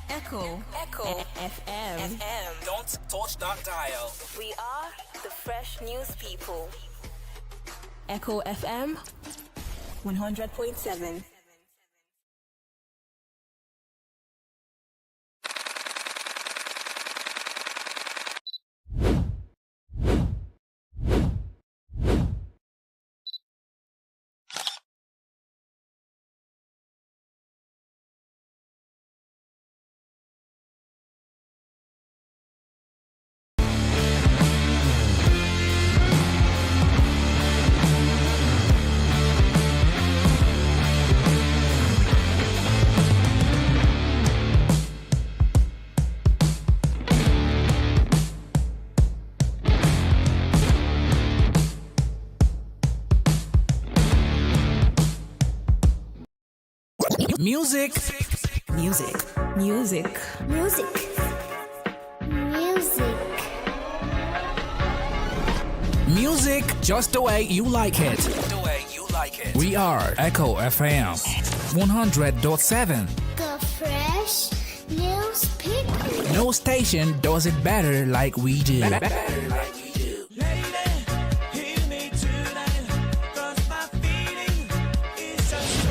Echo. Echo. FM. FM. Don't touch that dial. We are the fresh news people. Echo FM 100.7. Music. Music. Music. Music. Music. Music just the way you like it. The way you like it. We are Echo FM 100.7. The fresh news people. No station does it better like we do. Like we do. Hear me tonight, 'cause my feeling is just so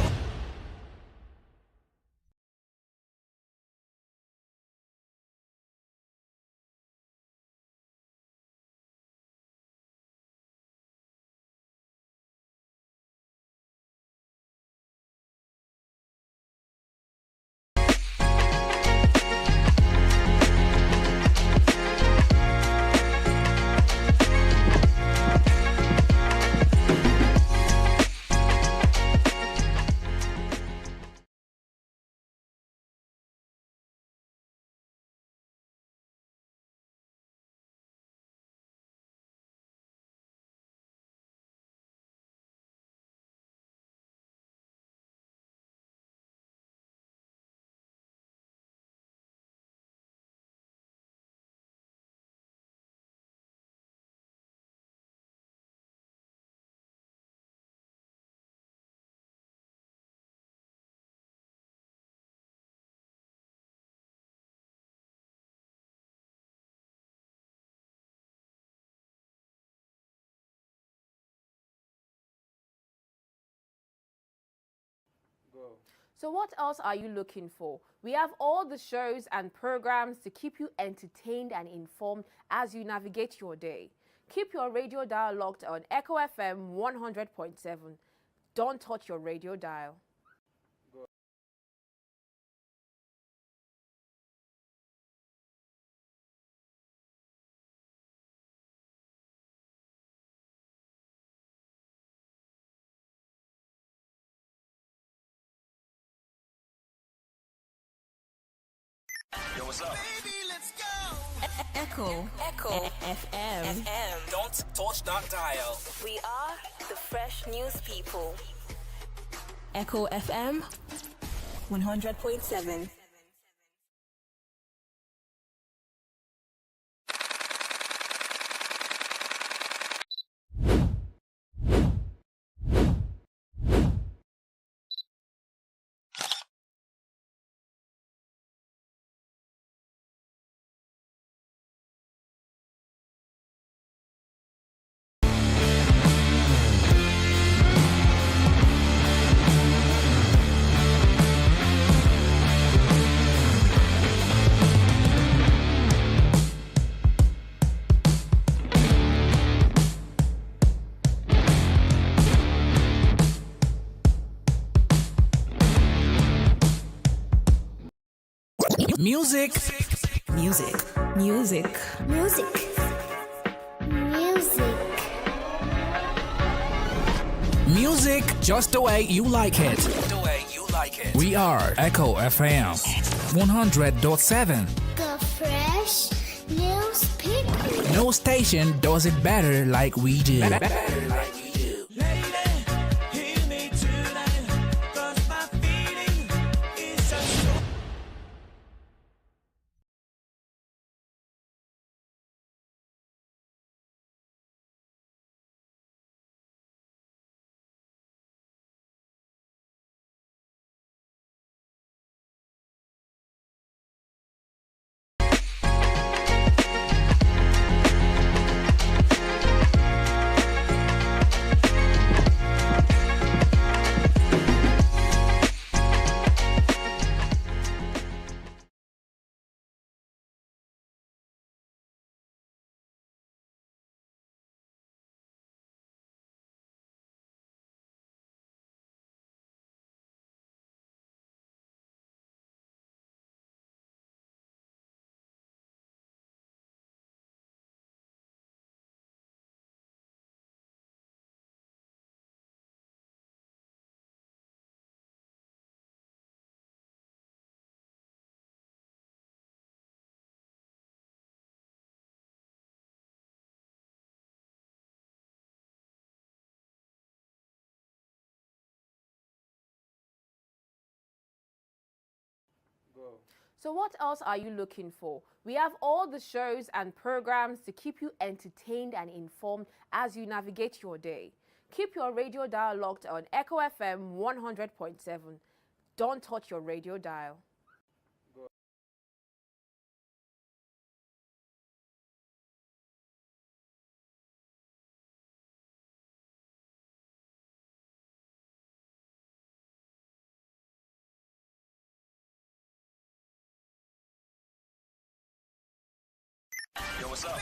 So, what else are you looking for? We have all the shows and programs to keep you entertained and informed as you navigate your day. Keep your radio dial locked on Echo FM 100.7. Don't touch your radio dial. Yo, what's up? Echo. Echo FM. FM. Don't touch that dial. We are the fresh news people. Echo FM 100.7. Music. Music. Music. Music. Music. Music just the way you like it. The way you like it. We are Echo FM 100.7. The fresh news people. No station does it better like we do. Like we do. Lady, hear me tonight, 'cause my feeling is just so So, what else are you looking for? We have all the shows and programs to keep you entertained and informed as you navigate your day. Keep your radio dial locked on Echo FM 100.7. Don't touch your radio dial. Yo, what's up?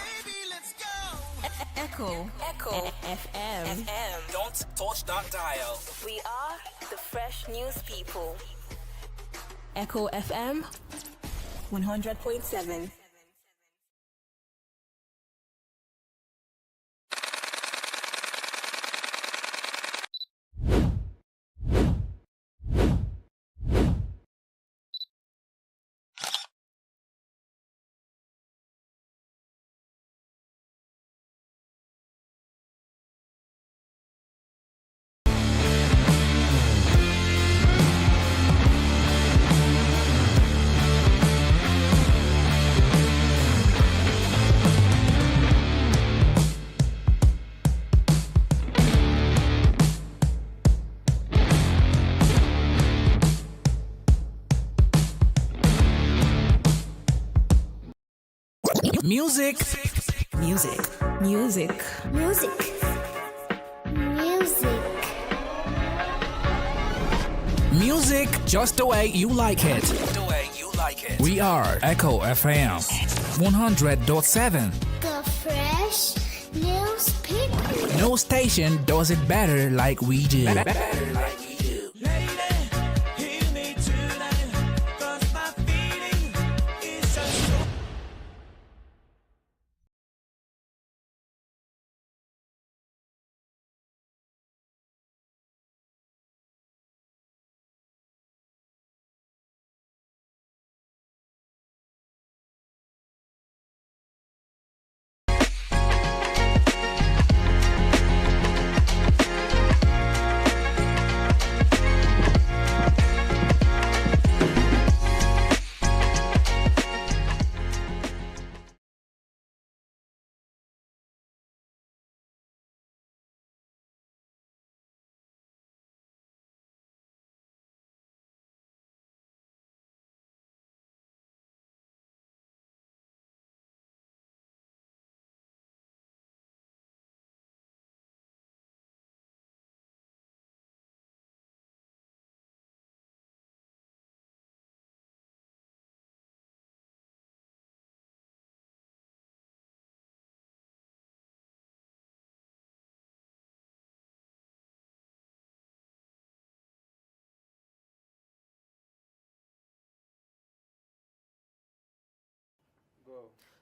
Echo. Echo FM. FM. Don't touch that dial. We are the fresh news people. Echo FM 100.7. Music. Music. Music. Music. Music. Music just the way you like it. The way you like it. We are Echo FM 100.7. The fresh news people. No station does it better like we do. Better like we do. Lady, hear me tonight, 'cause my feeling is so strong.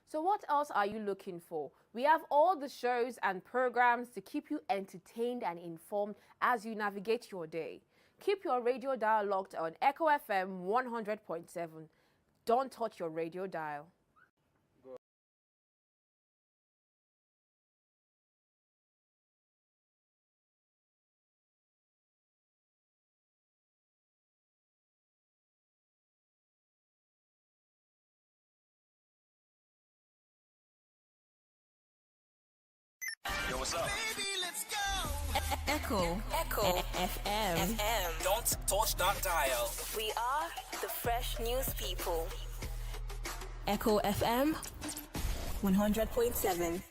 So, what else are you looking for? We have all the shows and programs to keep you entertained and informed as you navigate your day. Keep your radio dial locked on Echo FM 100.7. Don't touch your radio dial. Yo, what's up? Echo. Echo FM. FM. Don't touch that dial. We are the fresh news people. Echo FM 100.7.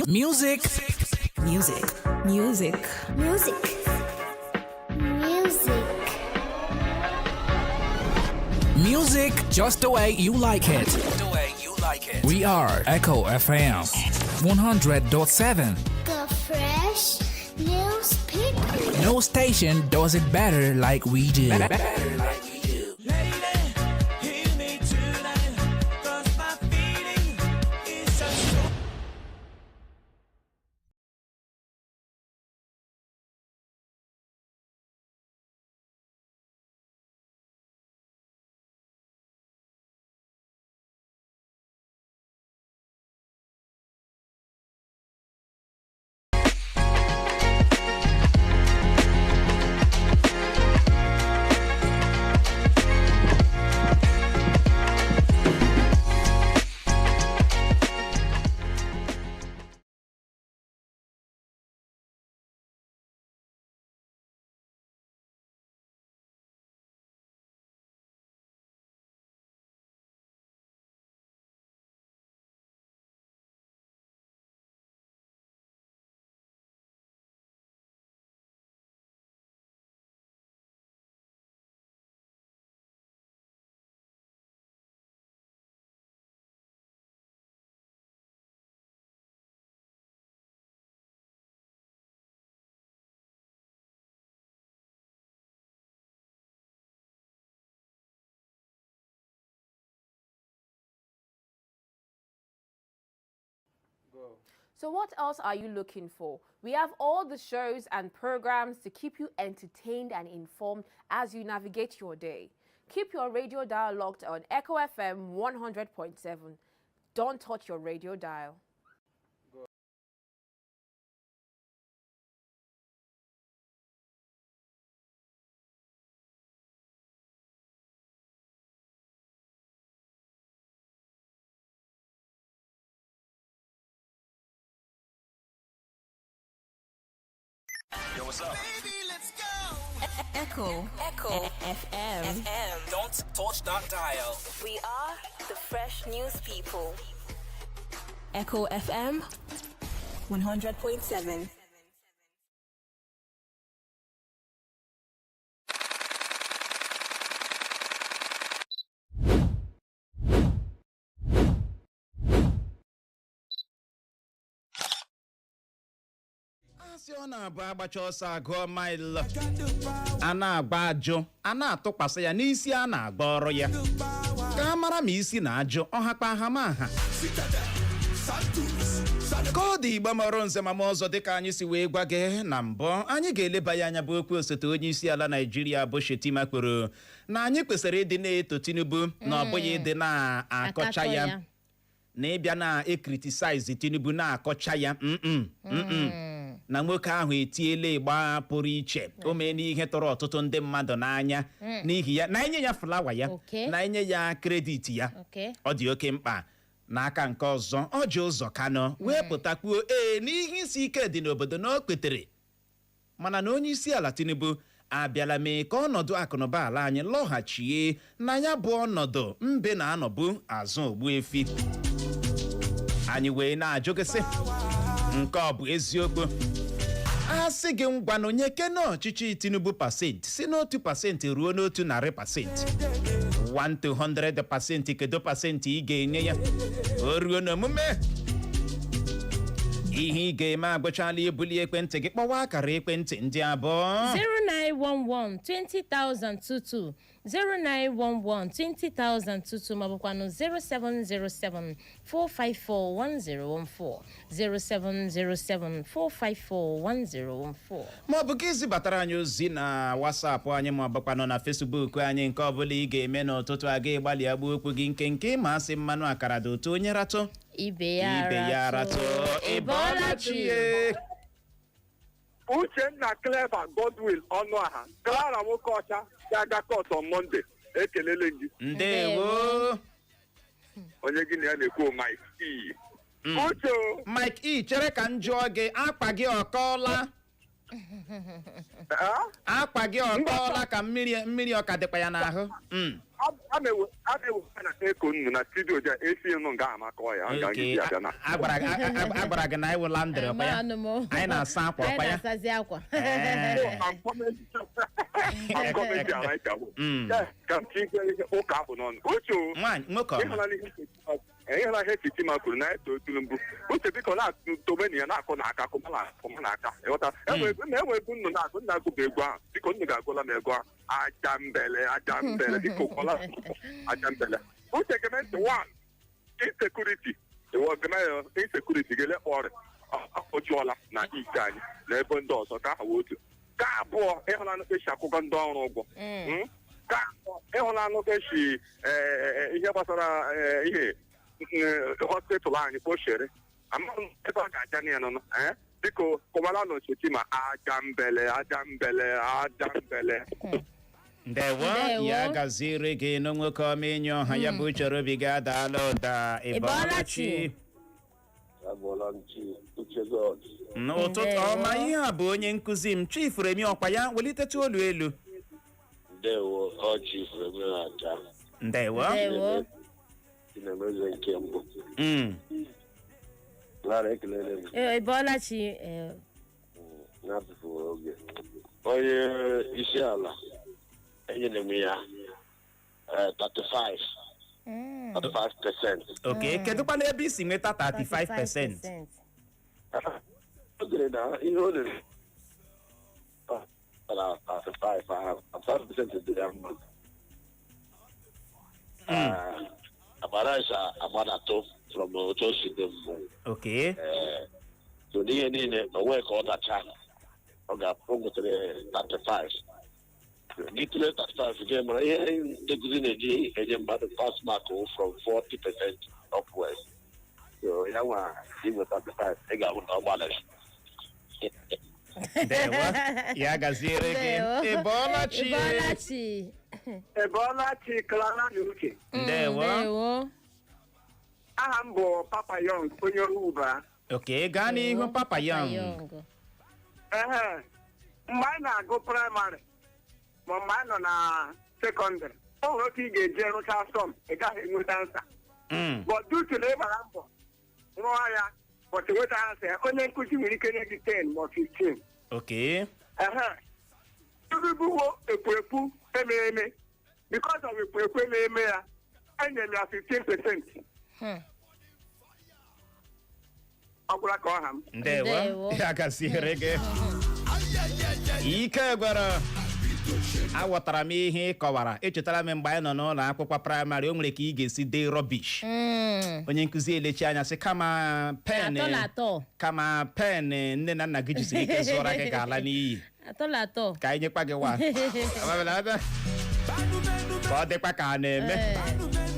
Music. Music. Music. Music. Music. Music just the way you like it. The way you like it. We are Echo FM 100.7. The fresh news people. No station does it better like we do. Better like we do. Lady, hear me tonight, 'cause my feeling is so strong. So, what else are you looking for? We have all the shows and programs to keep you entertained and informed as you navigate your day. Keep your radio dial locked on Echo FM 100.7. Don't touch your radio dial. Yo, what's up? Baby, let's go. Echo. Echo FM. FM. Don't touch that dial. We are the fresh news people. Echo FM 100.7. Asị ọ na-abụ agbacha ọsọ agụọ maịlụ, a na-agba ajụ, a na-atụkwasị ya n'isi, a na-agba ọrụ ya ka a mara ma isi na ajụ ọhakpa ahamaha ka ọ dị. Igbo mọrọ nze ma ọzọ, dịka anyị si wee gwa gị na mbụ, anyị ga-eleba ya anya bụ okwu osote onye isi ala Naijiria bụ Shetima kwuru na anyị kwesịrị ịdị na-eto Tinubu, na ọ bụghị ịdị na-akọcha Akatọ ya, ya. Na ịbịa na-ecriticize Tinubu, na-akọcha ya, Na nwoke ahụ etiela ịgba pụrụ iche, o mee n'ihe tọrọ ọtụtụ ndị mmadụ n'anya. N'ihi ya, na enye ya flower ya, na enye ya credit ya, ọ dị oke mkpa. N'aka nke ọzọ, Orji Uzor Kalu wee pụta kwuo ee n'ihe isi ike dị n'obodo, na o kwetere, mana na onye isi ala Tinubu abịala mee ka ọnọdụ akụnụba ala anyị lọghachie na ya bụ ọnọdụ mbe na-anọbụ azụ ogbuefi. Anyị wee na-ajụ gị sị, nke ọ bụ eziokwu? A sị gị ngwanụ, nye kene ọchịchị Tinubu pasentị si n'1% ruo n'100%, 1 to 100%, kedu pasentị ị ga-enye ya? O ruo n'omume, ihe ị ga-eme agwụchala ibuli ekwentị gị kpọwa akara ekwentị ndị abụọ: 0911 20022, 0911 20022, maọbụkwanụ 0707 454 1014, 0707 454 1014. Ma ọ bụ gị zibatara anyị ozi na WhatsApp anyị, ma ọ bụkwanụ na Facebook anyị. Nke ọbụla ị ga-eme n'ụtụtụ a, ga ịgbalị agba okwu gị nke nke ma asị mmanụ akara dị ụtọ, onye ratụ ibe ya ibe ya ratụ. Ị bọọla chi ye. Uchenna Clever Godwill Ọnụaha, Clara nwoke ọcha ga-aga court on Monday, ekelele gị. Ndewo. Onye gị na ya na-ekwu, Mike E. Uche o, Mike E, chere ka m jụọ gị, akpa gị ọkọọla? Ah? Akpa gị ọkọọla ka mmiri mmiri ọka dịkwa ya n'ahụ? A na-ewe na eko nnu na studio ja esi nnu nga amakọ ya nga Okay, ngị abịa na a gwara gị na anyị wụ laundry, ọkwa ya? Amanụ m. Anyị na-asa akwa, Anyị ọkwa ya? na-asazi akwa. Ee. I'm coming. I'm coming there right away. Ka m tinye ihe ụka ahụ n'ọnụ. Uche o, Nwaanyị, nwoke ọma. ịhụla ihe Shettima kwuru na eto Tinubu. Uche, biko, na-tobe ya na-akụ n'aka, kụma na akụma n'aka, ịghọta? Enwe egwu nnụ na-agụ, nna agụ bụ egwu ahụ. Biko, nnụ ga-agụla m egwu ahụ, aja mbele, aja mbele. Biko, kọla aja mbele. Uche, geme ntị. One, insecurity. Insecurity gele ọrịa ọjọọla na ike anyị na ebe ndị ọzọ ka aha otu. Ka abụọ, ịhụlanụ ka esi akwụkwọ ndị ọrụ ụgwọ. Ka abụọ, ịhụlanụ ka esi ihe gbasara ihe hospital anyị kpochere. Amaghị m ebe a ga-aja ya nọ. Biko, kọwara n'Shettima aja mbele, aja mbele, aja mbele. Ndewo. Ndewo. Ya gaziere gị na nwoke ọma, enyi ọha ya bụ uchoro obi gị adaala ụda. Ịbọọla chi. Abụọla m chi, Uche God. N'ụtụtụ Ndewo. ọma. Ihe a bụ onye nkụzi m, Chief Remi ọkwa ya welitetu olu elu. Ndewo, ọ Chief Remi aja. Ndewo. Ndewo. Chinemeze nke mbụ. Lara, ekelele m. Ee, ịbọọla chi Na-atụfughị oge, onye isi ala enyere m ya 35 35%. Ok, kedụkwana ebe i si nweta 35%? O dere na ihe o dere na 35 ahụ, 35% dị ya mma. Akparaisa agbadatụ from otu o si dị mbụ. Ee, so n'ihe niile o nwee ka ọ dacha, ọ ga o nwetara 35. Gị tụlee 35, gị mara ihe ndị nkụzi na-eji enye mmadụ pass mark wụ from 40% upwards. So ya nwa inwe 35, ị ga-ahụ na ọ gbalịrị. Ndewo, ya gaziere gị. Ndewo. Ị bọọla chi. Ịbọọla chi. Ebọọla chi, Clara na Uche. Ndewo. Ndewo. Aha m bụ Papa Young, onye ọrụ uba. Ok, gaa n'ihu, Papa Young. Young. Ehe, mgbe anyị na-agụ praịmarị ma mgbe anyị nọ na sekọndịrị, o nwere otu ị ga-eje rụchaa sum, ị gaghị enweta answer. But due to na ị gbara mbọ rụọ ya, but enweta answer ya, onye nkụzi nwere ike nye gị 10 ma 15. Ehe, Tinubu wo ekwurekwu emere eme. Because of ekwurekwu emere eme ya, enyere m ya 15%. Ọ gwụla ka ọ ha m. Ndewo. Ndewo. Ya gaziere gị. Ike gwara, aghọtara m ihe ị kọwara. Echetara m mgbe anyị nọ n'ụlọ akwụkwọ praịmarị, o nwere ka ị ga-esi dee rubbish, onye nkụzi elechi anya sị kama pen Atọ na atọ. kama pen nne na nna gị jisiri ike zụọra gị ga-ala n'iyi, Atọ na atọ. ka anyị nyekwa gị wa ka ọ dịkwa ka a na-eme.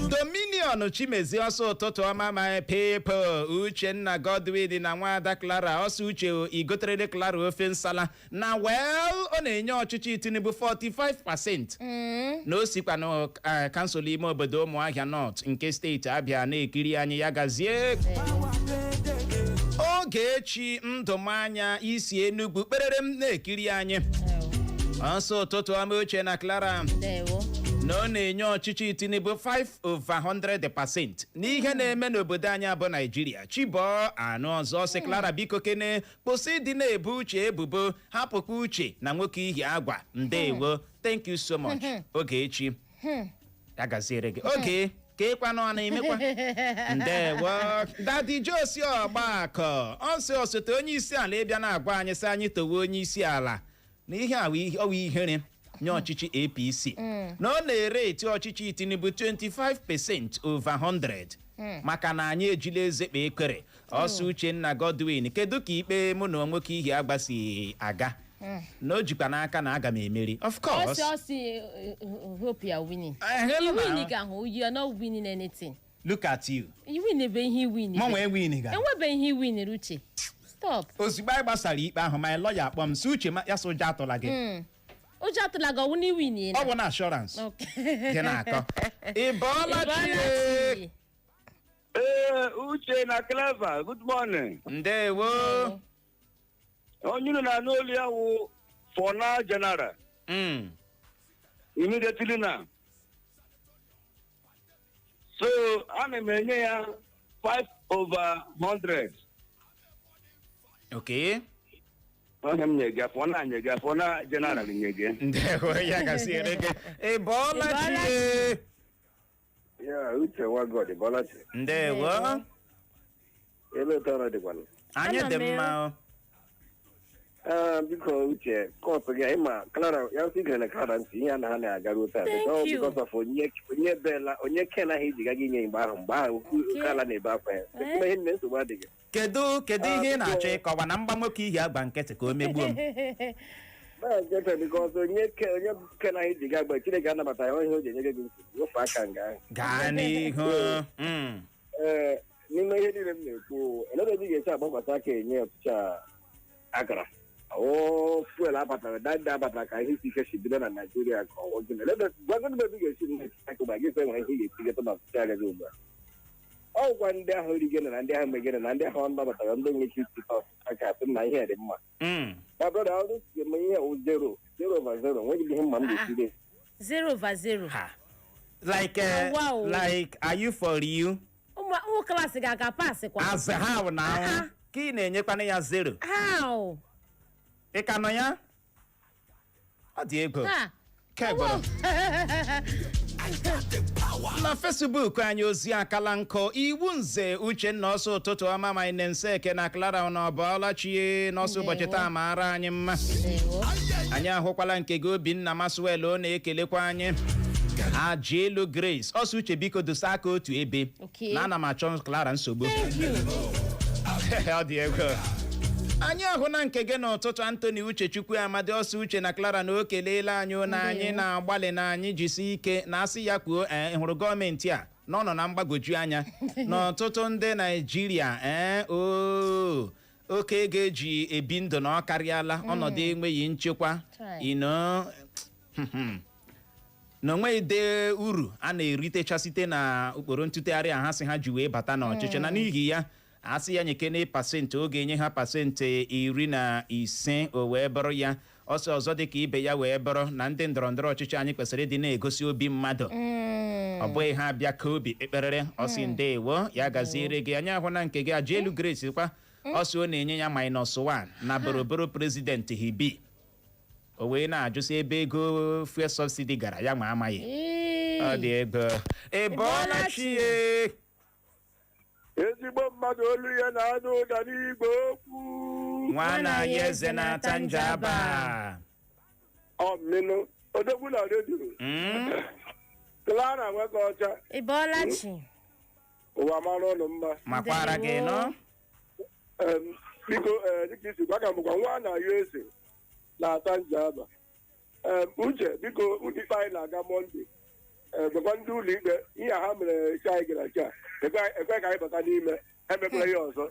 Dominion Chimezie, ọsọ ụtụtụ ọma, my people, Uchenna, Godwin na nwada Clara. Ọsọ uche igoterele Clara ofe nsala na well, ọ na-enye ọchịchị Tinubu 45% na o sikwa na kansụl ime obodo Ụmụahịa North nke steeti Abịa na-ekiri anyị. Ya gazie. Ogechi Ndụmanya isi Enugwu kperere m na-ekiri anyị. Ọsọ ụtụtụ ọma, Uche na Clara. Ndewo. Na ọ na-enye ọchịchị Tinubu 5 over 100% n'ihe na-eme n'obodo anyị bụ Naijiria. Chibọọ anụ ọzọ sị, Clara, biko kene kwụsị ịdị na-ebu Uche ebubo, hapụkwa Uche na nwoke ihi agwa. Ndewo, thank you so much, Ogechi. Ya gaziere gị oge ka ịkwanụ ọ na-emekwa. Ndewo. Daddy Josi Ọgbakọ, ọ sị osote onye isi ala ịbịa na-agwa anyị sị anyị towe onye isi ala na ihe a ọwụ ihere nye ọchịchị APC, na ọ na-ere eti ọchịchị Tinubu 25% over 100 maka na anyị ejila eze kpee ekpere. Ọsọ Uchenna Godwin, kedu ka ikpe mụ na nwoke ihi agbasi aga, na o jikwa n'aka na aga m emeri, of course. Ọsị ọsị hope you are winning. Hello You win now. ga ahụ, you are not winning anything. Look at you. You win ebe ihe win. Mụ nwee win ga. Enwebe ihe win, Uche. Stop. Ozugbo anyị gbasara ikpe ahụ, my lawyer akpọ m sị, Uche, ya sị ụjọ atụla gị. Ụjọ atụla gị, ọwụ na iwin. Ọ bụ na assurance Okay. gị na-akọ. Ị bọọla chi. Ịbọọla chi. Ee, Uche na Clever, good morning. Ndewo. Onye unu na-anụ olu ya wụ for now general. Immediately now. So, ana m enye ya 5 over 100. Ọhịa m nye gị afọ na nye gị afọ na general nye gị. Ndewo, ya gaziere gị. Ị bọọla chi? Ya Uche Wagod, bọọla chi. Ndewo. Ebe ụtọ dịkwana. Anyị dị mma o. Ee, biko Uche, court gị ịma Clara ya sị gere na Clara ntị ihe a na ha na-agaruo taa. Thank Because you. because of onye onye bela onye ken ahụ iji gaga inye mgbe ahụ Clara na-ebe akwa ya. Eh. Ihe nne nsogbu adịghị. Kedu ihe ị na-achọ ịkọwa na mgba nwoke ihi agba nkịtị ka o megbuo m? Na-ejete because onye ken ahụ iji ga gba Chineke anabata ya ihe o ji enye gị nsogbu wepụ aka nga ahụ. Gaa n'ihu. Ee, n'ime ihe niile m na-ekwu, elebe ebe ị ga-esi agbakwasị aka enye ọchịchị a akara o fuel abatara dada abatara ka ihe isi ike si bido na Naijiria ka ọ gịnị elebe gwagodu ebe ị ga-esi na-esi aka ugbu a gị sị nwere ihe ị ga-esi na ọchịchị agaghị ugbu a. Ọ gwa ndị ahụ rigene na ndị ahụ megene na ndị ahụ ọ nabatara ndị nwere ike isi aka asị na ihe dị mma. My brother, ọrụ si eme ihe wụ zero zero over zero, nweghị ihe mma m ga-esiri. 0 over 0. Ha. Like, Wow. like, are you for real? Ụmụ klaasị ga-aga pass kwa. As how now? Ah. Ka ị na-enyekwana ya zero. How? Ị ka nọ ya? Ọ dị egwu. Ha. Kebụrụ. Na Facebook anyị, ozi akala nkụ iwu nze Uchenna ọsọ ụtụtụ ọma ma nseke na Clara na ọbọọla chie n'ọsọ ụbọchị taa mara anyị mma. Ndewo. Anyị ahụkwala nke gị, Obinna Maswel, ọ na-ekelekwa anyị. Ajielu Grace ọsọ Uche, biko dosa aka otu ebe Okay. na ana m achọ Clara nsogbu. Thank you. Ọ dị egwu. Anyị ahụ na nke gị n'ụtụtụ, Anthony Uchechukwu Amadi ọsọ Uche na Clara na o keleela anyị na anyị na-agbalị na anyị jisi ike na asị ya kwuo. Ee, hụrụ gọọmenti a na ọ nọ na mgbagwoju anya n'ọtụtụ ndị Naijiria. Ee, o oke ego eji ebi ndụ na ọ karịala, ọnọdụ enweghị nchekwa Chai. ino na onweghị de uru a na-eritecha site na ụkpụrụ ntụtegharị a ha sị ha ji wee bata n'ọchịchị, na n'ihi ya asị ya nyekene pasentị oge enye ha 15%, o wee bụrụ ya ọsọ ọzọ dị ka ibe ya wee bụrụ na ndị ndọrọ ndọrọ ọchịchị anyị kwesịrị ịdị na-egosi obi mmadụ, ọ bụghị ha abịa ka obi ekperere ọsị. Ndewo, ya gaziere gị. Anyị ahụ na nke gị, Ajielu Grace kwa ọsị ọ na-enye ya -1 na boroboro president hibi o wee na-ajụsị ebe ego fuel subsidy gara ya ma amaghị. Ọ dị ego. Ị bọọla chi ye? Ezigbo mmadụ, olu ya na-anụ ụda n'igwe okwu. Nwana ya eze na-ata njaba. Ọ mmenụ odogwu na redio. Clara nwoke ọcha. Ị bọọla chi? Ụwa mara ụlọ mma. Makwara gị nọ. Biko ee, dịka isi gwa ka m bụkwa nwa na ya eze na-ata njaba. Uche, biko, ụlọikpe anyị na-aga Monday. Ee, gwakwa ndị ụlọikpe ihe a ha mere chi anyị gara chi a ekwe ka anyị bata n'ime ha emekwara ihe ọzọ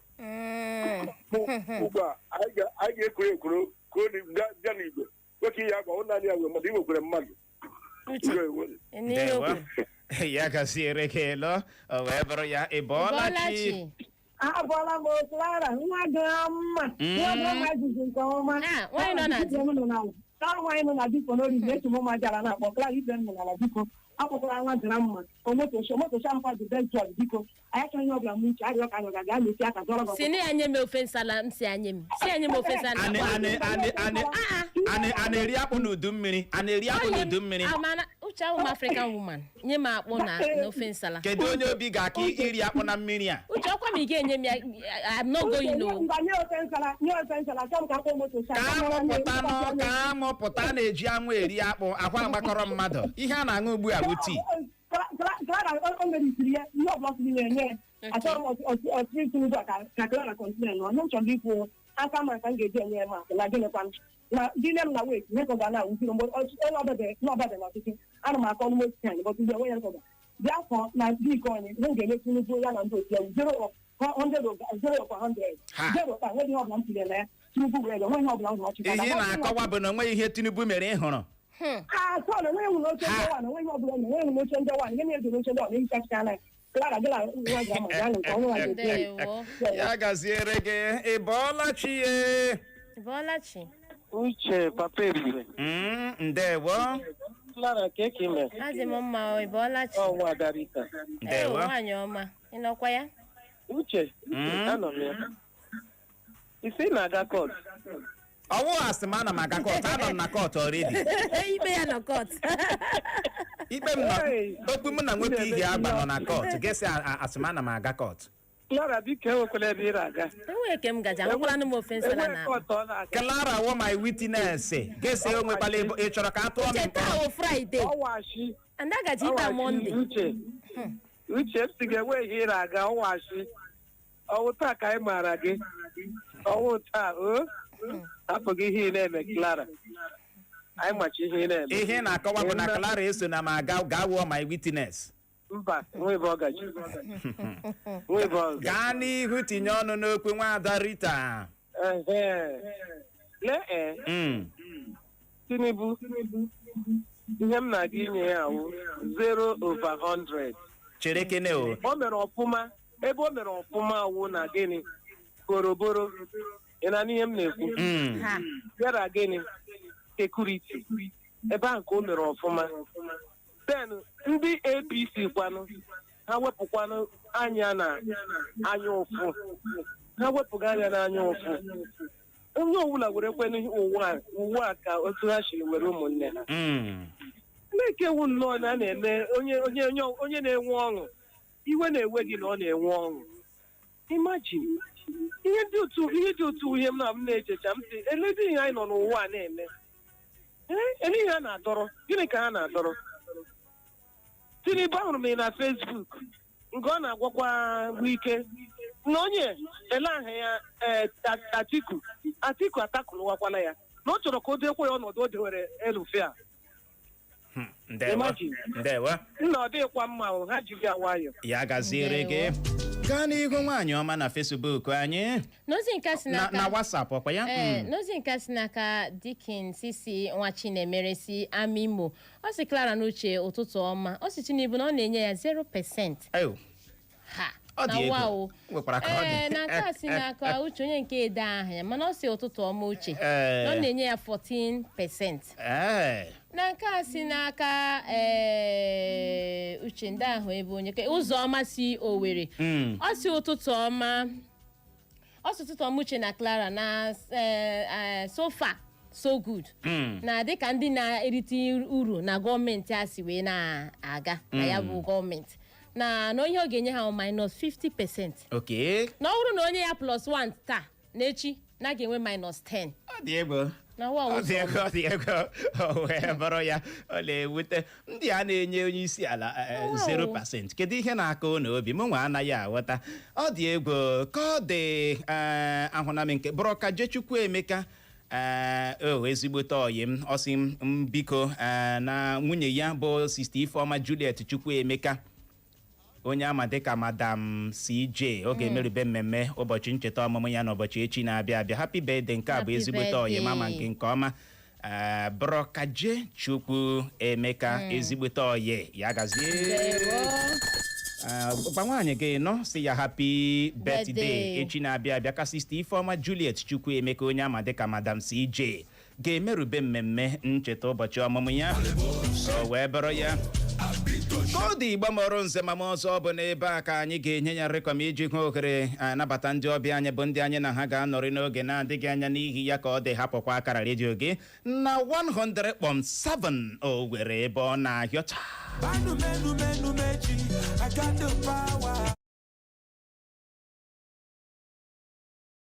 ugbu a anyị ga-ekwuru ekwuru ka ọ bịa n'igwe nwoke ihe agwa ụnụ naanị ya wee mmadụ iwekwere mmadụ. Uche. Ndewo. N'ihe Ndewo. okwu. Ya gaziere gị lọ, o wee bụrụ ya. Ị Ị bọọla bọọla chi? chi? Abụọla m, Clara nwa dị mma, nwa dị mma jizi nke ọma. Ah, nwaanyị nọ na di. Nwaanyị nọ na biko n'ori na-eche m ụmụaja na-akpọ Clara ibe m nọ n'ala, biko akpọkwara nwa dịra mma omotoshi omotoshi ahụkwa the best judge. Biko, anyị achọghị ihe ọbụla m uche arịọ ka anyị ga-aga mesi aka zọrọ gị. Si na ya nye m ofe nsala m si anye m si anye m ofe nsala. A na-eri akpụ n'udu mmiri? A na-eri akpụ n'udu mmiri? Amana Uche, ahụ m African woman, nye m akpụ na ofe nsala. Kedu onye obi ga-aka iri akpụ na mmiri a? Uche, ọkwa m ị ga-enye m ya. I'm not going no. Ngwa, nye ofe nsala, nye ofe nsala, chọọ m ka akpọ motoshi. Ka anwụ pụta nọ, ka anwụ pụta. A na-eji anwụ eri akpụ ahụ agbakọrọ mmadụ. Ihe a na-aṅụ ugbu a bụ tii. Clara o merisiri ya ihe ọbụla siri na-enye ya. Achọrọ m ọtụtụ Tinubu a ka Clara continue nọ. Ihe m chọrọ ikwu aka ma ka m ga-eji enye ya mark na gịnịkwa na gị nne m na wait ihe ka ọ ga na-awụziri mgbe onye ọbịa n'ọchịchị ana m akọ almost 10, but mgbe enwe ya nkọga bịa afọ na biko onye ihe m ga-eme Tinubu ya na ndị otu ya 0 over 100, 0 over 100, zero kpa nweghị ihe ọbụla m tinyere na ya. Tinubu were ego, nweghị ihe ọbụla m hụrụ ọchịchị. Ihe ị na-akọwa bụ na onweghị ihe Tinubu mere ị hụrụ. Ah, sọ na enweghị nwere oche ndị nwaanyị, enweghị ọbụla na enweghị oche ndị nwaanyị, ihe na-edo n'oche ndị nwaanyị ehichacha anya. Clara gị na nwa gị ama gaa nke ọnwa ya. Ndewo. Ya gaziere gị. Ị bọọla chi ye? Ị bọọla chi? Uche, papa Ebube. Ndewo. Clara, ka eke ime? Adị m mma o, ị bọọla chi? Ọnwa Adarika. Ndewo. Ee, nwaanyị ọma, ị nọkwa ya? Uche, anọ m ya. Isi na-aga court. Ọwụ asị m ana m aga court, anọ m na court already. Ikpe ya nọ court. Ikpe m nọ, okwu mụ na nwoke ihe agba nọ na court. Gịsị asị m ana m aga court. Clara, biko, enwekwala ebe ị na-aga. Enweghị ke m gaji ahụkwalanụ m ofe nsala Enweghị na court ọ na-aga. Clara wụ my witness. Gịsị o nwekwala ebe ị chọrọ ka a tụọ m Uche, taa mkpọrọ? wụ Friday. Ọwashi. And agaji ikpe Monday. Uche, Uche, m sị gị enweghị ihe ị na-aga. Ọwashi, ọwụ taa ka anyị maara gị, ọwụ taa o hapụ gị ihe ị na-eme. Clara, anyị machi ihe ị na-eme. Ihe ị na-akọwa bụ na Clara eso na m aga gaa wụọ my witness. Mba, nwe ebe ọ gaji, nwe ebe ọ gaji. Gaa n'ihu, tinye ọnụ n'okwu, nwaada Rita. Ehe. Lee ee. Tinubu, ihe m na-aga inye ya awụ 0 over 100. Chere kene o. O mere ọfụma, ebe o mere ọfụma awụ na gịnị, boroboro. Ị na ihe m na-ekwu? Bịara gịnị, security, ebe ahụ ka o mere ọfụma. Then ndị APC kwanụ, ha wepụkwanụ anya na anya ụfụ, ha wepụga anya n'anya ụfụ. Onye ọbụla were kwenụ ụwa ụwa ka otu ha siri were ụmụnne ha. Na-ekewu nnọọ na a na-eme onye onye onye onye na-enwe ọṅụ, iwe na-ewe gị na ọ na-enwe ọṅụ. Imagine ihe dị otu, ihe dị otu, ihe m na m na-echecha m sị, elezi ihe anyị nọ n'ụwa a na-eme. Ee, ele ihe a na-adọrọ, gịnị ka ha na-adọrọ? Tinubu, ahụrụ m ya na Facebook nke ọ na-agwakwa Wike na onye ele aha ya, ee, Atiku, Atiku atakụlụwakwala ya na ọ chọrọ ka o dekwa ya ọnọdụ o dewere El-Rufai a. Ndewo. Imagine. Ndewo. Nna, ọ dịghịkwa mma o, ha jiri ya nwayọ. Ya gaziere gị. Gaa n'ihu, nwaanyị ọma, na Facebook anyị. N'ozi nke si na n'aka na WhatsApp ọkwa ya. Ee, n'ozi nke si n'aka Dikin Sisi nwa Chinemere si Amimo, ọ sị Clara na Uche, ụtụtụ ọma. Ọ sị Tinubu na ọ na-enye ya 0%. Ew, Ha ọ na dị wa ego. o. Nwekwara ka ọ dị. Ee, na nke a si n'aka Uche, onye nke ede aha ya, mana ọ sị ụtụtụ ọma Uche, na ọ na-enye ya 14%. Na nke a si n'aka ee Uche ndị ahụ ebe onye Ụzọma si Owere. Ọ si ụtụtụ ọma, ọ sị ụtụtụ ọma Uche na Clara, na so far so good, na dịka ndị na-erite uru na gọọmenti a si wee na-aga na ya bụ gọọmenti na ihe ọ ga-enye ha minus 50%. Na ọ bụrụ na onye ya plus 1 taa, na echi na a ga-enwe minus 10. Ọ dị egwu. Na wa. Ọ dị ego, ọ dị ego. O wee bụrụ ya, ọ na-ewute ndị a na-enye onye isi ala 0%. Kedu ihe na-aka unu obi? Mụ nwa anaghị aghọta. Ọ dị egwu ka ọ dị. Ahụna m nke bụrụ ka Jechukwu Emeka, o ezigbote ọyị m, ọ sị m biko, na nwunye ya bụ Sister Ifeọma Juliet Chukwu Emeka, onye ama dịka Madam CJ, oge emerube mmemme ụbọchị ncheta ọmụmụ ya n'ụbọchị echi na-abịa abịa. Happy birthday. Nke a bụ Happy ezigbote ọyị mama birthday. nke ọma. Ee, Brọkaje Chukwu Emeka, ezigbote ọyị ya, gazie. Ee, gwa nwaanyị gị nọ si ya happy birthday Birthday. echi na-abịa abịa ka Sister Ifeọma Juliet Chukwu Emeka, onye ama dịka Madam CJ, ga-emerube mmemme ncheta ụbọchị ọmụmụ ya. O wee bụrụ ya ka ọ dị. Igbo mọrọ nze ma m ọzọ, bụ n'ebe a ka anyị ga-enye ya nrịkọm iji hụ ohere anabata ndị ọbịa anyị, bụ ndị anyị na ha ga-anọrị n'oge na-adịghị anya. N'ihi ya ka ọ dị, hapụkwa akara redio gị na 100.7 Owerri, ebe ọ na-ahịọta. Menu, menu, menu, mechi. I got the power.